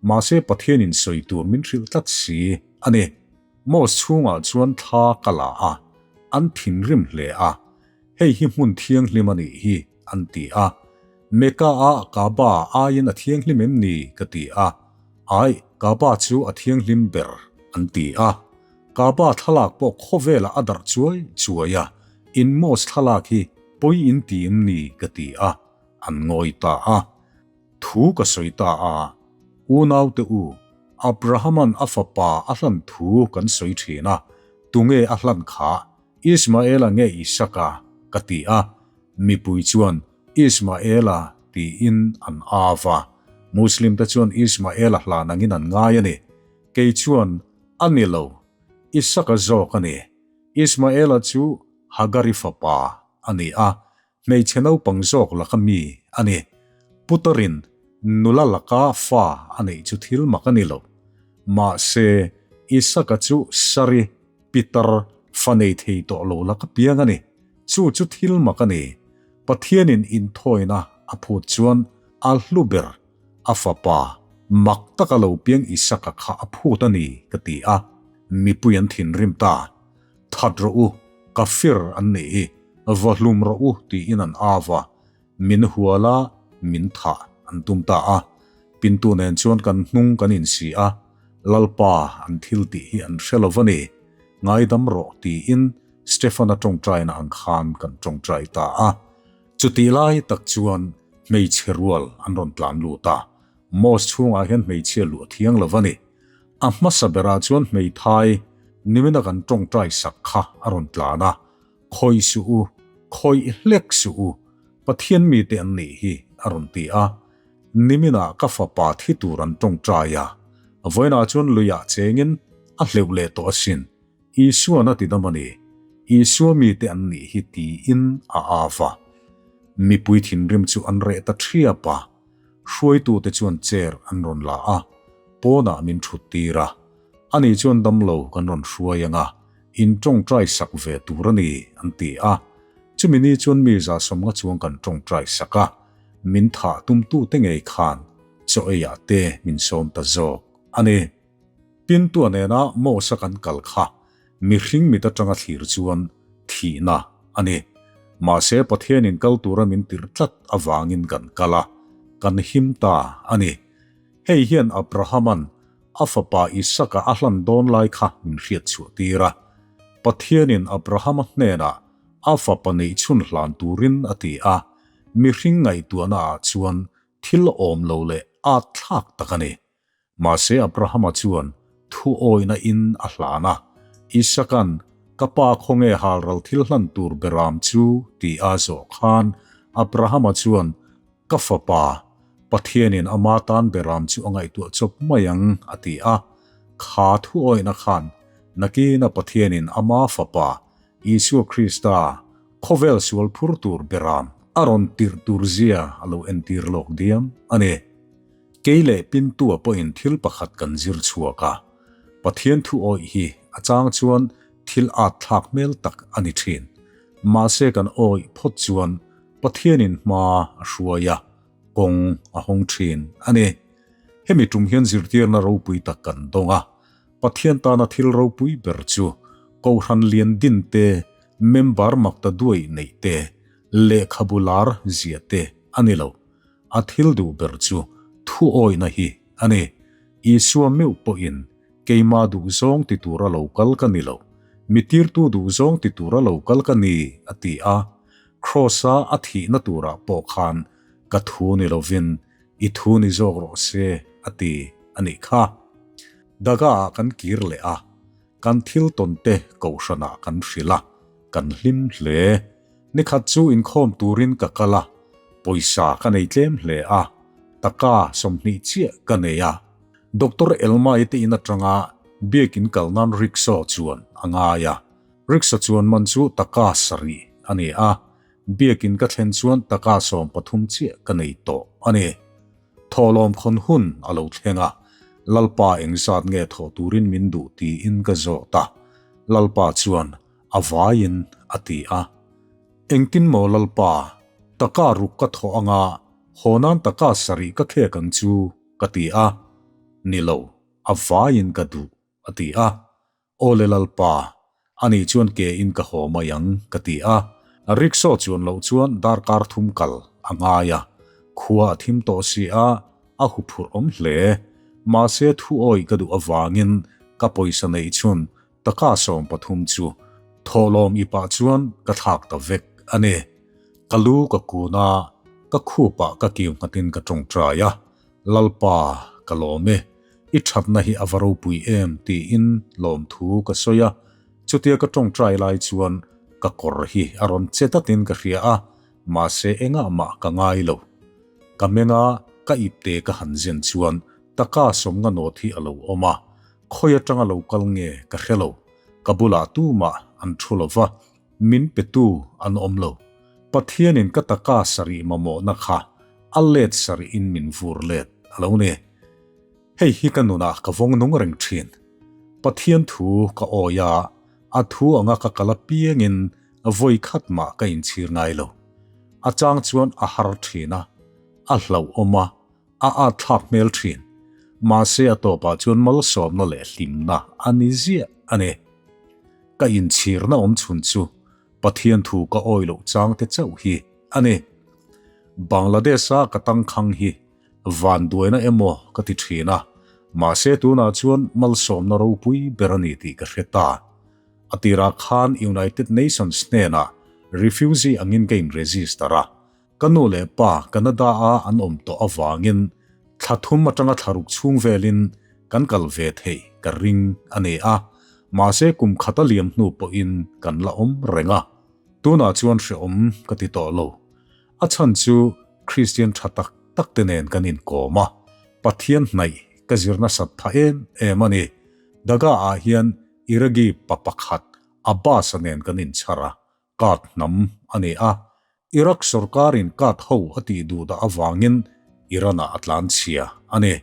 mahse Pathianin sawi tur min hrilh tlat si a ni. Mosque chhungah chuan thla ka la a, an thinrim hle a, Hei hi hmun thianghlim a nih hi, an ti a. Mecca-ah Kaaba aiin a thianghlim em ni? ka ti a. Aih, Kaaba chu a thianghlim ber, an ti a. Kaaba thlalak pawh khawvelah a darh chuai chuai a, in mosque thlalak hi pawi in ti em ni? ka ti a, an ngawi ta a. Thu ka sawi ta a, Unaute u, Abrahama'n a fapa a hlan thu kan sawi thin a, tunge a hlan kha, Ismaela nge Isaka? ka ti a. Mipui chuan, Ismaela tiin an av a. Muslim-te chuan Ismaela hlan angin an ngai a ni. Kei chuan, A ni lo, Isaka zawk a ni. Ismaela chu Hagari fapa a ni a, Hmeichhe naupang zawk laka mi a ni. Putarin nula laka fa a neih chu thil mak a ni lo. Mahse, Isaka chu Sari, Pitar, fa nei thei tawh lo laka piang a ni. Chu chu thil mak a ni. Pathianin inthawina a phut chuan a hlu ber, a fapa, mak taka lo piang Isaka kha a phut a ni, ka ti a. Mipui an thinrim ta. That rawh u, ka fir an nih hi, va hlum rawh u tiin an av a, min hual a, min thah an tum ta a. Pintu nen chuan kan hnung kan insi a, Lalpa an thil tih hi an hre lo va ni, ngaidam rawh tiin Stefana tawngtaina ang khan kan tawngtai ta a. Chutih lai tak chuan hmeichhe rual an rawn tlan lut a, Mosque chhungah hian hmeichhia luh a thiang lo a ni. A hmasa berah chuan hmeithai nimina kan tawngtai sak kha a rawn tlan a, Khawih suh u, khawih hlek suh u, Pathian mite an nih hi a rawn ti a. Niminah ka fapa thi tur an tawngtai a, vawiinah chuan luiah chengin a hleuh leh tawh asin. Isuan a ti dam a ni, Isua mite an nih hi tiin a av a. Mipui thinrim chu an reh ta ṭhiap a, hruaitute chuan chair an rawn la a, pawnah min ṭhut tir a. Ani chuan damlo kan rawn hruai ang a, in ṭawngṭai sak ve tur a ni, an ti a. Chumi ni chuan mi 150 chuang kan ṭawngṭai sak a, min thah tumtute ngei khan chaw eiah te min sawm ta zawk a ni. Pintua nena Mos-a kan kal kha mihring mit atanga thlir chuan thihna a ni. Mahse Pathianin kal tura min tirh tlat avangin kan kal a, kan him ta a ni. Hei hian Abrahama'n a fapa Isaka a hlan dawn lai kha min hriat chhuah tir a. Pathianin Abrahama hnenah a fapa neih chhun hlan turin a ti a, mihring ngaihtuahna ah chuan thil awm lo leh at thlak tak a ni. Mahse Abrahama chuan thu awihna in a hlan a, Isaka'n, Ka pa khawnge halral thil hlan tur beram chu? ti a zawh khan Abrahama chuan, Ka fapa, Pathianin ama tan beram chu a ngaihtuah chawp mai ang, a ti a. Kha thu awihna khan nakina Pathianin ama fapa, Isua Krista, khawvel sual phur tur beram a rawn tirh tur zia a lo entir lawk diam a ni. Kei leh Pintua pawhin thil pakhat kan zir chhuak a, Pathian thu awih hi a chang chuan thil at thlak hmel tak a ni thin. Mahse kan awih phawt chuan Pathianin hma a hruai a, kawng a hawng thin a ni. Hemi tum hian zirtirna ropui tak kan dawng a, Pathian tana thil ropui ber chu Kohhran lian din te, member makta duai neih te, lehkhabu lar zia te a ni lo. A thil duh ber chu thu awihna hi a ni. Isua meuh pawhin keimah duh zawng ti tura lo kal ka ni lo, mi tirtu duh zawng ti tura lo kal ka ni, a ti a. Kraws-a a thihna turah pawh khan ka thu ni lovin i thu ni zawk rawh se, a ti a nih kha. Daga-ah kan kir leh a, kan thil tawnte kohhranah kan hrilh a, kan hlim hle. Nikhat chu inkhawm turin ka kal a, pawisa ka nei tlem hle a, taka 20 chiah ka nei a. Doctor Elmai te in atanga biakin kal nan rickshaw chuan a ngai a, rickshaw chuan man chu taka 7 a ni a, biakin ka thlen chuan taka 13 chiah ka nei tawh a ni. Thawhlawm khawn hun a lo thleng a, Lalpa engzat nge thawh turin min duh tiin ka zawt a, Lalpa chuan A vaiin a ti a. Engtin maw Lalpa, taka ruk ka thawh anga haw nan taka 7 ka khek ang chu ka ti a. Ni lo, a vaiin ka duh a ti a. Awle Lalpa, ani chuan ke in ka haw mai ang ka ti a. Rickshaw chuan loh chuan darkar thum kal a ngai a, khua a thim tawh si a, a huphurh awm hle. Mahse thu awih ka duh avangin ka pawisa neih chhun Taka 13 chu thawhlawm i pah chuan ka thlak ta vek a ni. Ka lu ka kun a, ka khupah ka kiu nghatin ka tawngtai a, Lalpa, ka lawm e, i thatna hi a va ropui em tiin lawmthu ka sawi a. Chutia ka tawngtai lai chuan ka kawr hi a rawn che datin ka hria a, mahse engah mah ka ngai lo. Ka meng a, ka ipte ka han zen chuan taka 50 nawt hi a lo awm a, Khawi atanga lo kal nge ka hre lo, ka bulah tumah an thu lo va, min petu an awm lo. Pathianin ka taka 7 mamawhna kha a let sarihin min vur let a lo ni. Hei hi ka nunah ka vawng nung reng thin. Pathian thu ka awi a, a thu anga ka kal apiangin vawi khat mah ka inchhir ngai lo. A chang chuan a har thin a, a hlauhawm a, A at thlak hmel thin. Mahse a tawpah chuan malsawmna leh hlimna a ni ziah a ni. Ka inchhirna awm chhun chu Pathian thu ka awi loh chang te chauh hi a ni. Bangladesh-a ka tangkhang hi vanduaina emaw ka ti thin a, mahse tunah chuan malsawmna ropui ber a ni tih ka hre ta. A tirah khan United Nations hnenah refugee angin ka in-register a. Ka nu leh pa Canada-a an awm tawh avangin thla thum atanga thla ruk chhung velin kan kal ve theih ka ring a ni a, mahse kum khat a liam hnu pawhin kan la awm reng a. Tunah chuan hrehawm ka ti tawh lo. A chhan chu Kristian tha tak tak te nen kan inkawm a, Pathian hnaih ka zir nasat phah em em a ni. Daga-ah hian Iraqi pa pakhat Abbas-a nen kan inchhar a, Kat hnam a ni a, Iraq sorkarin kat ho a tih duh dah avangin Iran-ah a tlan chhia a ni.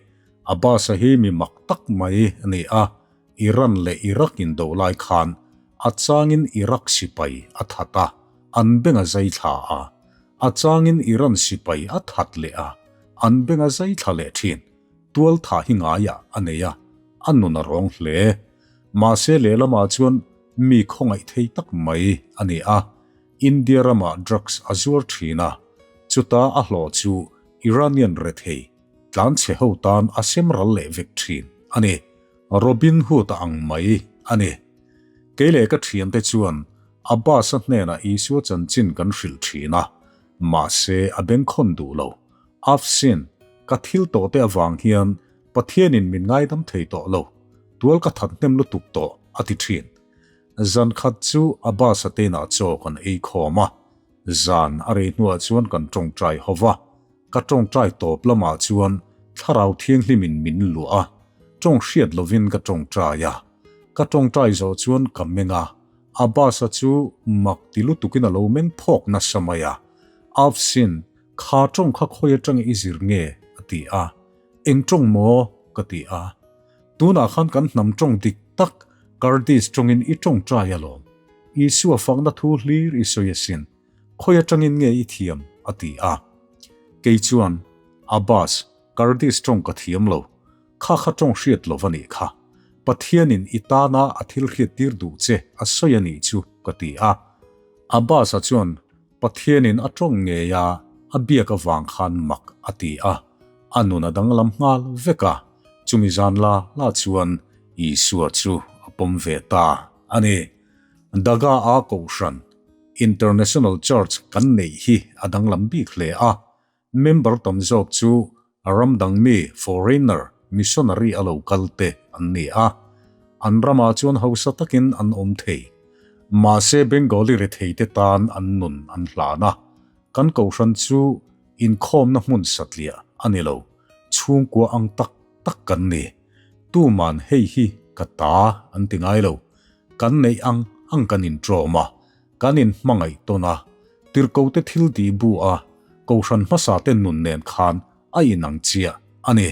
Abbas-a hi mi mak tak mai a ni a, Iran leh Iraq indo lai khan a changin Iraq sipai a that a, an beng a zai thla a, a changin Iran sipai a that leh a, an beng a zai thla leh thin. Tual thah hi ngaiah a nei a, a nun a rawng hle. Mahse lehlamah chuan mi khawngaih thei tak mai a ni a, India ramah drugs a zuar thin a, chuta a hlawh chu Iranian rethei tlanchhe ho tan a sem ral leh vek thin a ni. Robin Hood a ang mai a ni. Kei leh ka thiante chuan Abbas-a hnenah Isua chanchin kan hrilh thin a, mahse a bengkhawn duh lo. Afsin, ka thil tawhte avang hian Pathianin min ngaidam thei tawh lo, tual ka that hnem lutuk tawh, a ti thin. Zan khat chu Abbas-a teinah chaw kan ei khawm a, zan a rei hnuah chuan kan tawngtai ho va, ka tawngtai tawp lamah chuan Thlarau Thianghlimin min luah a, tawng hriat lovin ka tawngtai a. Ka tawngtai zawh chuan ka meng a, Abbas-a chu mak ti lutukin a lo meng phawk nasa mai a, Afsin, kha tawng kha khawi atanga i zir nge? a ti a. Eng tawng maw? ka ti a. Tunah khan kan hnam tawng dik tak Kurdish tawngin i tawngtai alawm. Isua fakna thu hlir i sawi asin. Khawi atangin nge i thiam? a ti a. Kei chuan, Abbas, Kurdish tawng ka thiam lo. Kha kha tawng hriat lo va nih kha. Pathianin i tana a thil hriattir duh che a sawi a nih chu, ka ti a. Abbas-a chuan, Pathianin a tawng ngei a, a biak avang khan mak a ti a, a nun a danglam nghal vek a, chumi zan la la chuan Isua chu a pawm ve ta a ni. Daga-a Kohhran, International Church, kan neih hi a danglam bik hle a, member tam zawk chu ram dang mi, foreigner, missionary a lo kal te an ni a, an ramah chuan hausa takin an awm thei. Mahse Bengali retheite tan an nun an hlan a, kan kohhran chu inkhawmna hmun satliah a ni lo, chhungkua ang tak tak kan ni. Tuman hei hi ka ta an ti ngai lo, kan neih ang ang kan inṭawm a, Kan inhmangaih tawn a, tirhkote thil tih bu a Kohhran hmasate nun nen khan a inang chiah a ni.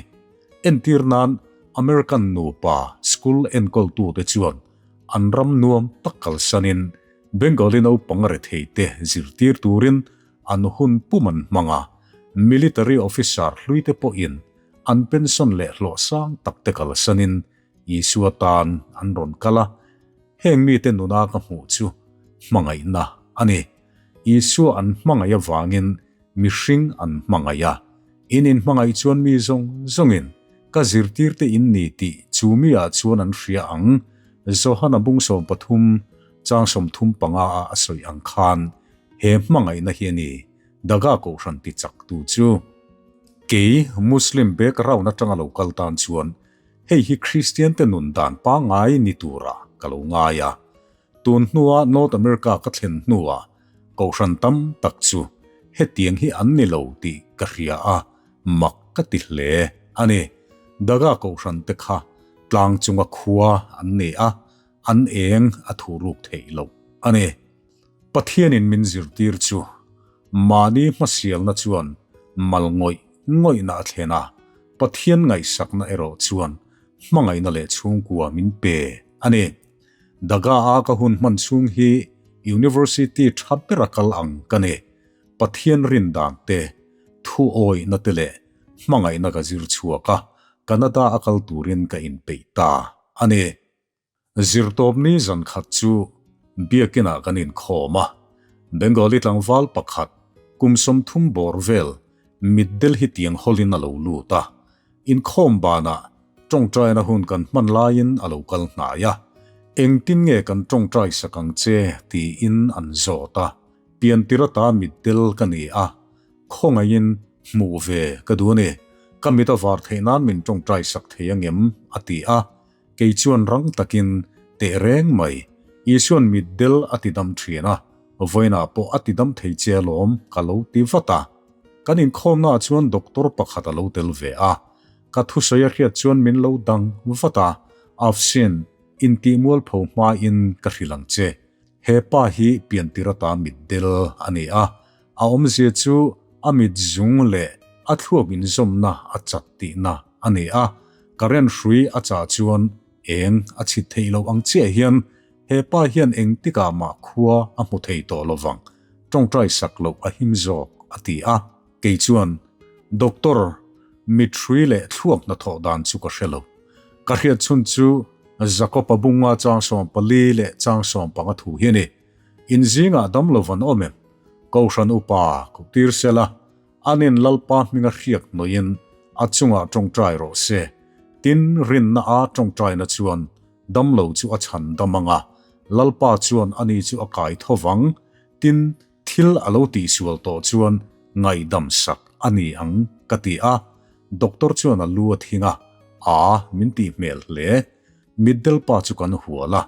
Entir nan American nupa school enkawltute chuan an ram nuam tak kalsanin Bengali naupang retheite zirtir turin an hun pum an hmang a, military officer hluite pawhin an pension leh hlawh sang takte kalsanin Isua tan an rawn kal a. Heng mite nuna ka hmuh chu hmangaihna a ni. Isua an hmangaih avangin mihring an hmangaih a. In inhmangaih chuan mi zawng zawngin ka zirtirte in ni tih chu miah chuan an hria ang, Johana bung 13 chang 35 ah a sawi ang khan he hmangaihna hi a ni Daga Kohhran ti chaktu chu. Kei Muslim background atanga lo kal tan chuan Hei hi Kristiante nun dan pangngai ni tura ka lo ngai a. Tun hnua North America ka thlen hnuah Kohhran tam tak chu hetiang hi an ni lo tih ka hria a, mak ka ti hle a ni. Daga Kohhran te kha tlang chunga khua an ni a, an eng a thuruk theih loh a ni. Pathianin min zirtir chu mahni hmasialna chuan mal ngawih ngawihna a thlen a, Pathian ngaihsakna erawh chuan hmangaihna leh chhungkua min pe a ni. Daga-a ka hun hman chhung hi University tha bera kal ang ka ni. Pathian rin dan te, thu awihna te leh hmangaihna ka zir chhuak a, Canada a kal turin ka inpeih ta a ni. Zirtawpni zan khat chu biakinah kan inkhawm a, Bengali tlangval pakhat kum 30 bawr vel mitdel hi tiang hawlin a lo lut a, inkhawm banah tawngtaina hun kan hman laiin a lo kal hnai a. Engtin nge kan tawngtai sak ang che? tiin an zawt a. Piantir ata mitdel ka ni a, khawngaihin hmuh ve ka duh a ni. Ka mit a var theih nan min tawngtai sak thei angem? a ti a. Kei chuan rang takin teh reng mai. Isuan mitdel a tidam thin a, vawiinah pawh a tidam thei che alawm ka lo ti vat a. Kan inkhawmnaah chuan doctor pakhat a lo tel ve a. Ka thusawi a hriat chuan min lo dang vat a, Afshin, intihmualpho hmain ka hrilh ang che. He pa hi piantir ata mitdel a ni a, a awmzia chu a mit zung leh a thluak inzawmna a chat tihna a ni a, current hrui a chah chuan eng a chhit theih loh ang chiah hian he pa hian engtikah mah khua a hmu thei tawh lovang, tawngtai sak loh a him zawk a ti a. Kei chuan, Doctor, mit hrui leh thluak hnathawh dan chu ka hre lo. Ka hriat chhun chu Jakob-a bunga chang 14 leh chang 15 thu hi a ni. In zingah dam lo van awm em? Kohhran upa ko tir sela, anin Lalpa hminga hriak hnawihin a chungah tawngtai rawh se. Tin, rinna a tawngtaina chuan dam lo chu a chhan dam ang a, Lalpa chuan ani chu a kai tho vang. Tin, Thil a lo tihsual tawh chuan ngaihdam sak a ni ang ka ti a, doctor chuan a lu a thing a, aa min tih hmel hle. Mitdel pa chu kan hual a,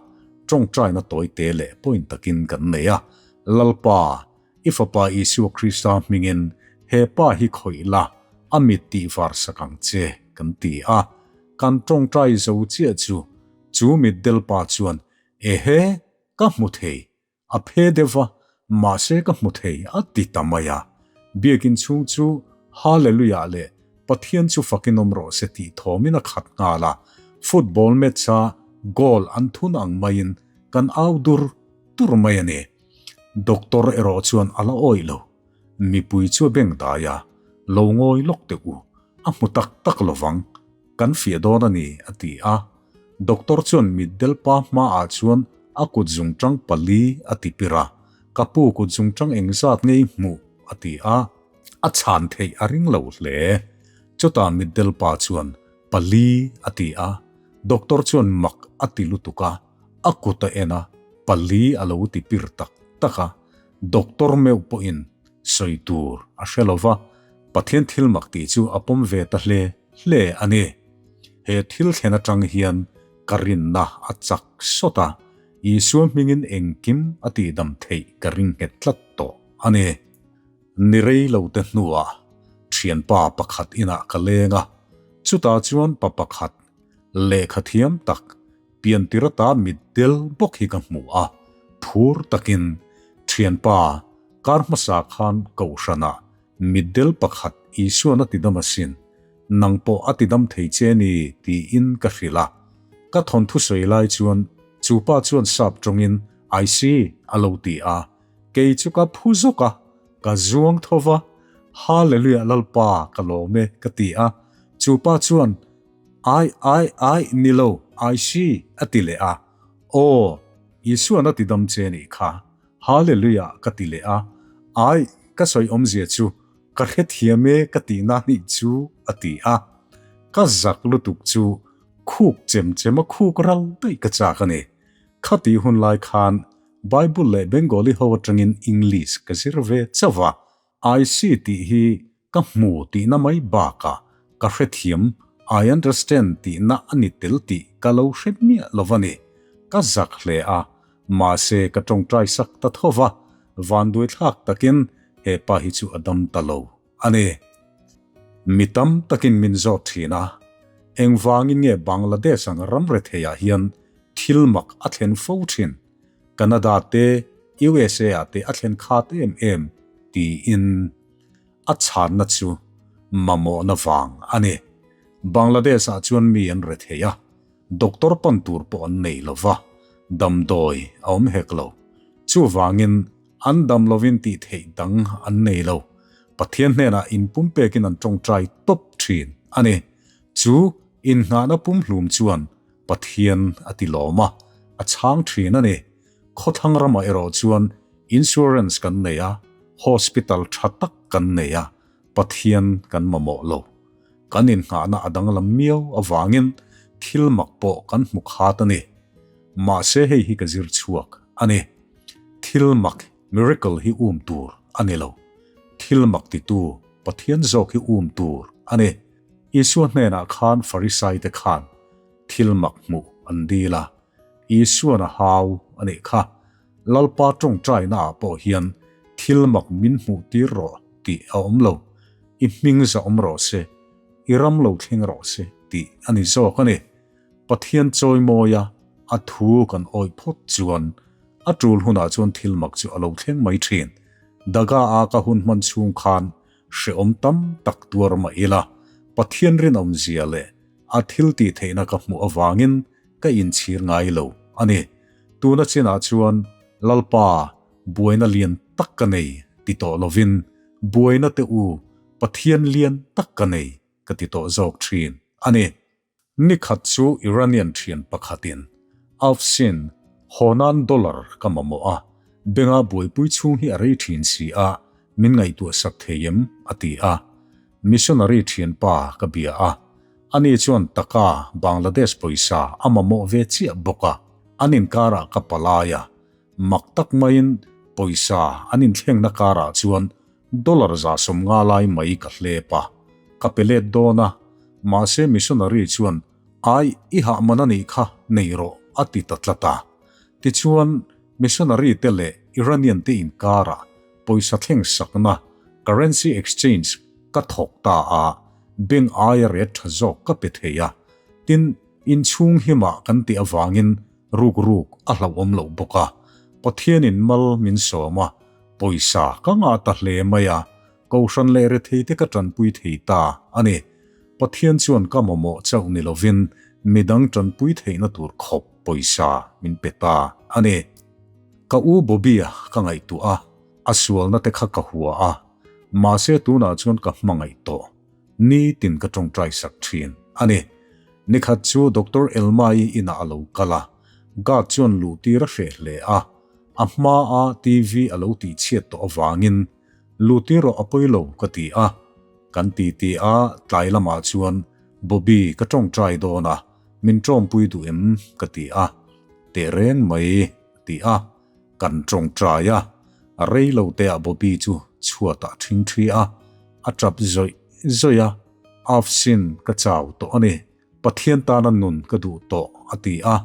tawngtaina tawi te leh point takin kan nei a, Lalpa, i fapa Isua Krista hmingin he pa hi khawih la, a mit tih var sak ang che kan ti a. Kan tawngtai zo chiah chu, chu mitdel pa chuan, Ehe, ka hmu thei, A phe deuh va, mahse ka hmu thei a ti ta mai a. Biakin chhung chu Hallelujah leh Pathian chu fakin awm rawh se tih thawmin a khat nghal a. Football match-a goal an thun ang maiin kan au dur dur mai a ni. Doctor erawh chuan a la awih lo. Mipui chu a beng dai a, Lo ngawi lawk teh u, a hmu tak tak lovang. Kan fiah dawn a ni, a ti a. Doctor chuan mitdel pa hmaah chuan a kut zungṭang pali a ti pir a, Ka pu kut zungṭang engzat nge i hmuh? a ti a. A chhan theih a ring lo hle. Chutah mitdel pa chuan, Pali, a ti a. Doctor chuan mak a ti lutuk a, a kut a en a, pali a lo ti pir tak tak a. Doctor meuh pawhin sawi tur a hre lo va, Pathian thil mak tih chu a pawm ve ta hle hle a ni. He thil thlen atang hian ka rinna a chak sawt a, Isua hmingin engkim a tihdam theih ka ring nghet tlat tawh a ni. Ni rei lo te hnuah thianpa pakhat inah ka leng a, chutah chuan pa pakhat lehkha thiam tak piantir ata mitdel bawk hi ka hmu a, phur takin thianpa kar hmasa khan kohhranah Mitdel pakhat Isuan a tidam asin, nang pawh a tidam thei che ni tiin ka hrilh a. Ka thawnthu sawi lai chuan chu pa chuan sap tawngin I see a lo ti a, kei chu ka phu zawk a, ka zuang tho va, Hallelujah Lalpa ka lawm e ka ti a, chu pa chuan I I I ni lo I see a ti leh a, Aw Isuan a tidam che nih kha. Hallelujah ka ti leh a, ai ka sawi awmzia chu ka hrethiam e ka tihna nih chu a ti a, ka zak lutuk chu khuk chem chem a khuk ral daih ka chak a ni. Khatih hun lai khan Bible leh Bengali ho atangin English ka zir ve chauh va, I see tih hi ka hmu tihna mai bakah ka hrethiam, I understand tihna a ni tel tih ka lo hre miah lo va ni. Ka zak hle a, mahse ka tawngtai sak ta tho va, vanduaithlak takin he pa hi chu a dam ta lo a ni. Mi tam takin min zawt thin a, engvangin nge Bangladesh ang ram retheiah hian thil mak a thlen fo thin? Canada te, USA ah te a thlen khat em em tiin a chhanna chu mamawhna vang a ni. Bangladesh ah chuan mi an re thei a, doctor pan tur pawh an nei lo va, damdawi a awm hek lo. Chuvangin an dam lovin tih theih dang an nei lo. Pathian hnenah inpumpekin an tawngtai tawp thin a ni. Chu innghahna pumhlum chuan Pathian a ti lawm a, a chhang thin a ni. Khawthlang ramah erawh chuan insurance kan nei a, hospital tha tak kan nei a, Pathian kan mamawh lo. Kan innghahna a danglam miau avangin thil mak pawh kan hmu khat a ni. Mahse hei hi ka zir chhuak a ni. Thil mak, miracle, hi um tur a ni lo. Thil mak titu Pathian zawk hi um tur a ni. Isua hnenah khan Farisaite khan thil mak hmuh an dil a, Isuan a hau a nih kha. Lalpa tawngtainaah pawh hian thil mak min hmuh tir rawh tih a awm lo. I hming za awm rawh se, i ram lo thleng rawh se tih a ni zawk a ni. Pathian chawimawia a thu kan awih phawt chuan a tul hunah chuan thil mak chu a lo thleng mai thin. Daga a ka hun hman chhung khan hrehawm tam tak tuar mah ila, Pathian rinawmzia leh a thil tih theihna ka hmuh avangin ka inchhir ngai lo a ni. Tuna chinah chuan Lalpa buaina lian tak ka nei ti tawh lovin buaina te u Pathian lian tak ka nei ka ti tawh zawk thin a ni. Ni khat chu Iranian thian pakhatin Afshin haw nan dollar ka mamawh a, benga buaipui chhung hi a rei thin si a, min ngaihtuah sak thei em? a ti a. Missionary thianpa ka bia a, ani chuan taka Bangladesh pawisa a mamawh ve chiah bawk a, an inkarah ka palai a, mak tak maiin pawisa an inthlengna karah chuan Dollar 150 lai mai ka hlep a, ka pe let dawn a, mahse missionary chuan Ai, i hah man a nih kha, nei rawh a ti ta tlat a. Tichuan, missionary te leh Iranian te inkarah pawisa thleng sakna, currency exchange, ka thawk ta a, bank aia ret tha zawk ka pe thei a. Tin, inchhung himah kan tih avangin ruk ruk a hlauhawm loh bawk a, Pathianin mal min sawm a, Pawisa ka ngah ta hle mai a, Kohhran leh retheite ka tanpui thei ta a ni. Pathian chuan ka mamawh chauh ni lovin midang tanpui theihna tur khawp pawisa min pe ta a ni. Ka u Bobby-a ka ngaihtuah a, a sualna te kha ka hua a, mahse tunah chuan ka hmangaih tawh. Nitin ka tawngtai sak thin a ni. Nikhat chu Doctor Elma-i inah a lo kal a, guard chuan luhtir a hreh hle a, A hmaa TV a lo tihchhiat tawh avangin luhtir rawh a pawi lo ka ti a. Kan ti ti a, tlai lamah chuan Bobby ka tawngtai dawn a, min tawngpui duh em ka ti a. Tehreng mai a ti a, kan tawngtai a. A rei lo te ah Bobby chu chhuatah ṭhing ṭhi a, a ṭap zawih zawih a, Afsin ka chau tawh a ni. Pathian tana nun ka duh tawh a ti a,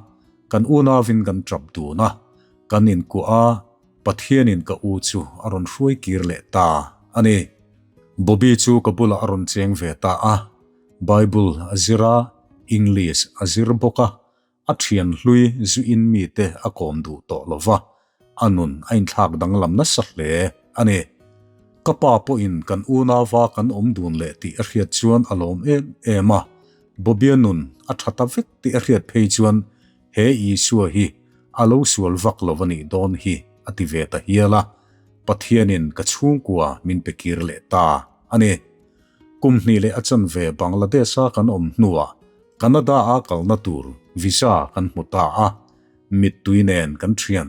kan unauin kan tap dun a, kan inkuah a, Pathianin ka u chu a rawn hruai kir leh ta a ni. Bobby chu ka bulah a rawn cheng ve ta a, Bible a zir a, English a zir bawk a, a thian hlui zu in mite a kawm duh tawh lo va, a nun a inthlak danglam nasa hle a ni. Ka pa pawhin kan unauva kan awm dun leh tih a hriat chuan a lawm em em a, Bobia nun a tha ta vek tih a hriat phei chuan he Isua hi a lo sual vak lo a nih dawn hi a ti ve ta hial a, Pathianin ka chhungkua min pe kir leh ta a ni. Kum hnih leh a chanve Bangladesh-a kan awm hnuah Canada-a kalna tur visa kan hmu ta a, mittui nen kan thian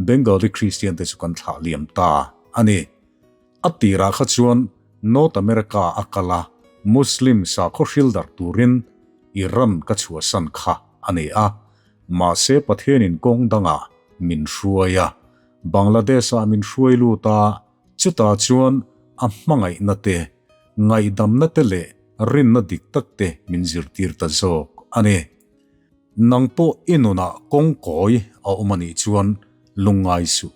Bengali Kristian te chu kan thlah liam ta a ni. A tirah kha chuan North America a kal a, Muslim sakhaw hril darh turin Iran ka chhuahsan kha a ni a, mahse Pathianin kawng dangah min hruai a, Bangladesh-ah min hruai lut a, Chutah chuan a hmangaihna te, ngaihdamna te leh rinna dik tak te min zirtir ta zawk a ni. Nang pawh i nunah kawng kawi a awm a nih chuan lungngai suh,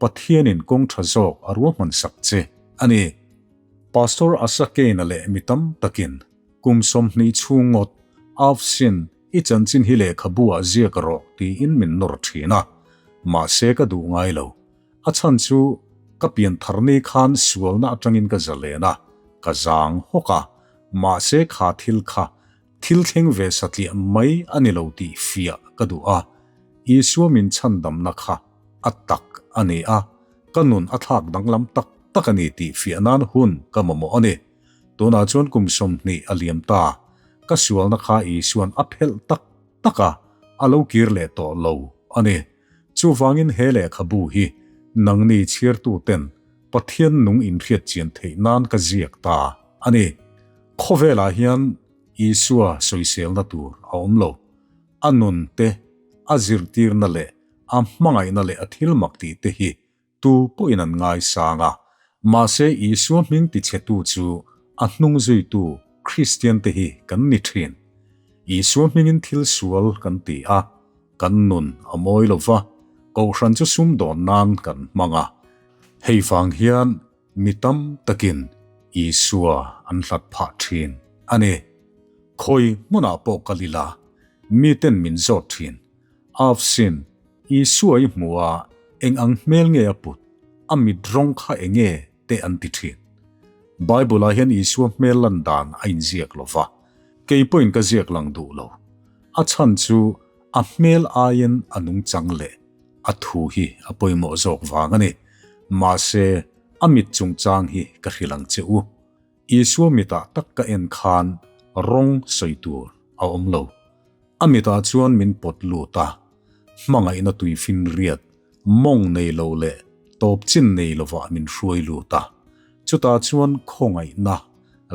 Pathianin kawng tha zawk a ruahman sak che a ni. Pastor Asakena leh mi tam takin kum 20 chhung ngawt Afsin i chanchin hi lehkhabu ah ziak rawh tiin min nawr thin a, mahse ka duh ngai lo. A chhan chu ka pian thar ni khan sualna atangin ka zalen a, ka zang hawk a, mahse kha thil kha thil thleng ve satliah mai a ni lo tih fiah ka duh a, Isua min chhandamna kha a tak a ni a, ka nun a thlak danglam tak tak a ni tih fiah nan hun ka mamawh a ni. Tunah chuan kum 20 a liam ta, ka sualna kha Isuan a phelh tak tak a, a lo kir leh tawh lo a ni. Chuvangin he lehkhabu hi nangni chhiartuten Pathian nung inhriat chian theih nan ka ziak ta a ni. Khawvelah hian Isua sawiselna tur a awm lo. A nun te, a zirtirna leh a hmangaihna leh a thilmak tih te hi tu pawhin an ngaisang a. Mahse Isua hming tichhetu chu a hnung zuitu Kristian te hi kan ni thin. Isua hmingin thil sual kan ti a, kan nun a mawi lo va, Kohhran chu sumdawn nan kan hmang a. Hei vang hian Mi tam takin Isua an hlat phah thin a ni. Khawi hmunah pawh kal ila, miten min zawt thin. Avsin, Isua i hmu a, eng ang hmel nge a put, a mit rawng kha eng nge te an ti thin. Bible-ah hian Isua hmel lan dan a inziak lo va, kei pawhin ka ziak lang duh lo. A chhan chu a hmel aiin a nungchang leh A thu hi a pawimawh zawk vang a ni. Mahse, a mit chungchang hi ka hrilh ang che u. Isua mitah tak ka en khan rawng sawi tur a awm lo. A mitah chuan min pawt lut a, hmangaihna tuifinriat, mawng nei lo leh tawp chin nei lovah min hruai lut a. Chutah chuan khawngaihna,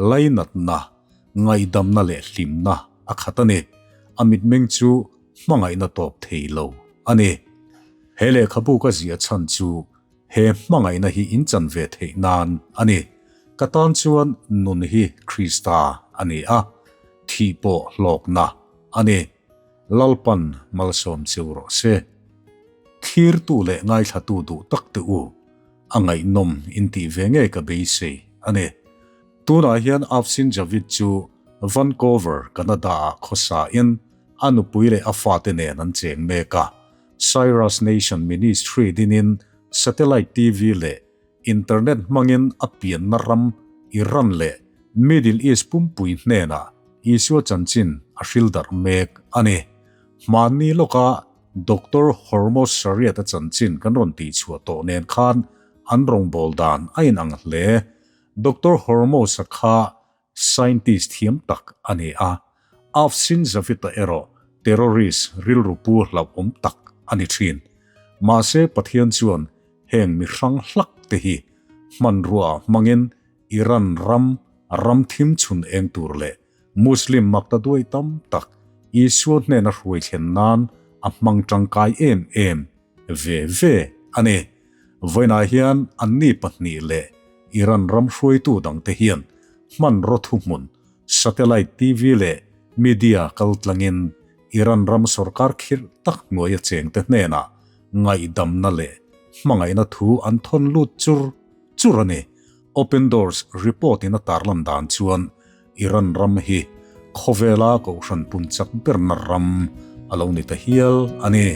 lainatna, ngaihdamna leh hlimna a khat a ni. A mitmeng chu hmangaihna tawp thei lo a ni. He lehkhabu ka ziah chhan chu he hmangaihna hi in chan ve theih nan a ni. Ka tan chuan nun hi Krista a ni a, thih pawh hlawkna a ni. Lalpan malsawm cheu rawh se. Thlirtu leh ngaithlatu duh tak te u, a ngaihnawm in tih ve ngei ka beisei a ni. Tunah hian Afshin Javid chu Vancouver, Canada-ah khawsain a nupui leh a fate nen an cheng mek a. Cyrus Nation Ministry dinin Satellite TV leh Internet hmangin a pianna ram Iran leh Middle East pumpui hnenah Isua chanchin a hril darh mek a ni. Hmanni lawka Doctor Hormoz Shariat-a chanchin kan rawn tihchhuah tawh nen khan an rawngbâwl dan a inang hle. Doctor Hormoz-a kha scientist thiam tak a ni a, Afshin Javid-a erawh terrorist rilru pu hlauhawm tak a ni thin. Mahse Pathian chuan heng mi hrang hlak te hi hmanrua hmangin Iran ram ram thim chhun eng tur leh Muslim makta duai tam tak Isua hnena hruai thlen nan a hmang tangkai em em ve ve a ni. Vawiinah hian anni pahnih leh Iran ram hruaitu dangte hian hmanraw thuhmun, satellite TV leh media kaltlangin Iran ram sorkar khirh tak hnuaia chengte hnenah ngaihdamna leh hmangaihna thu an thawn lut chur chur a ni. Open Doors report in a tarlan dan chuan Iran ram hi khawvela kohhran pun chak berna ram a lo ni ta hial a ni.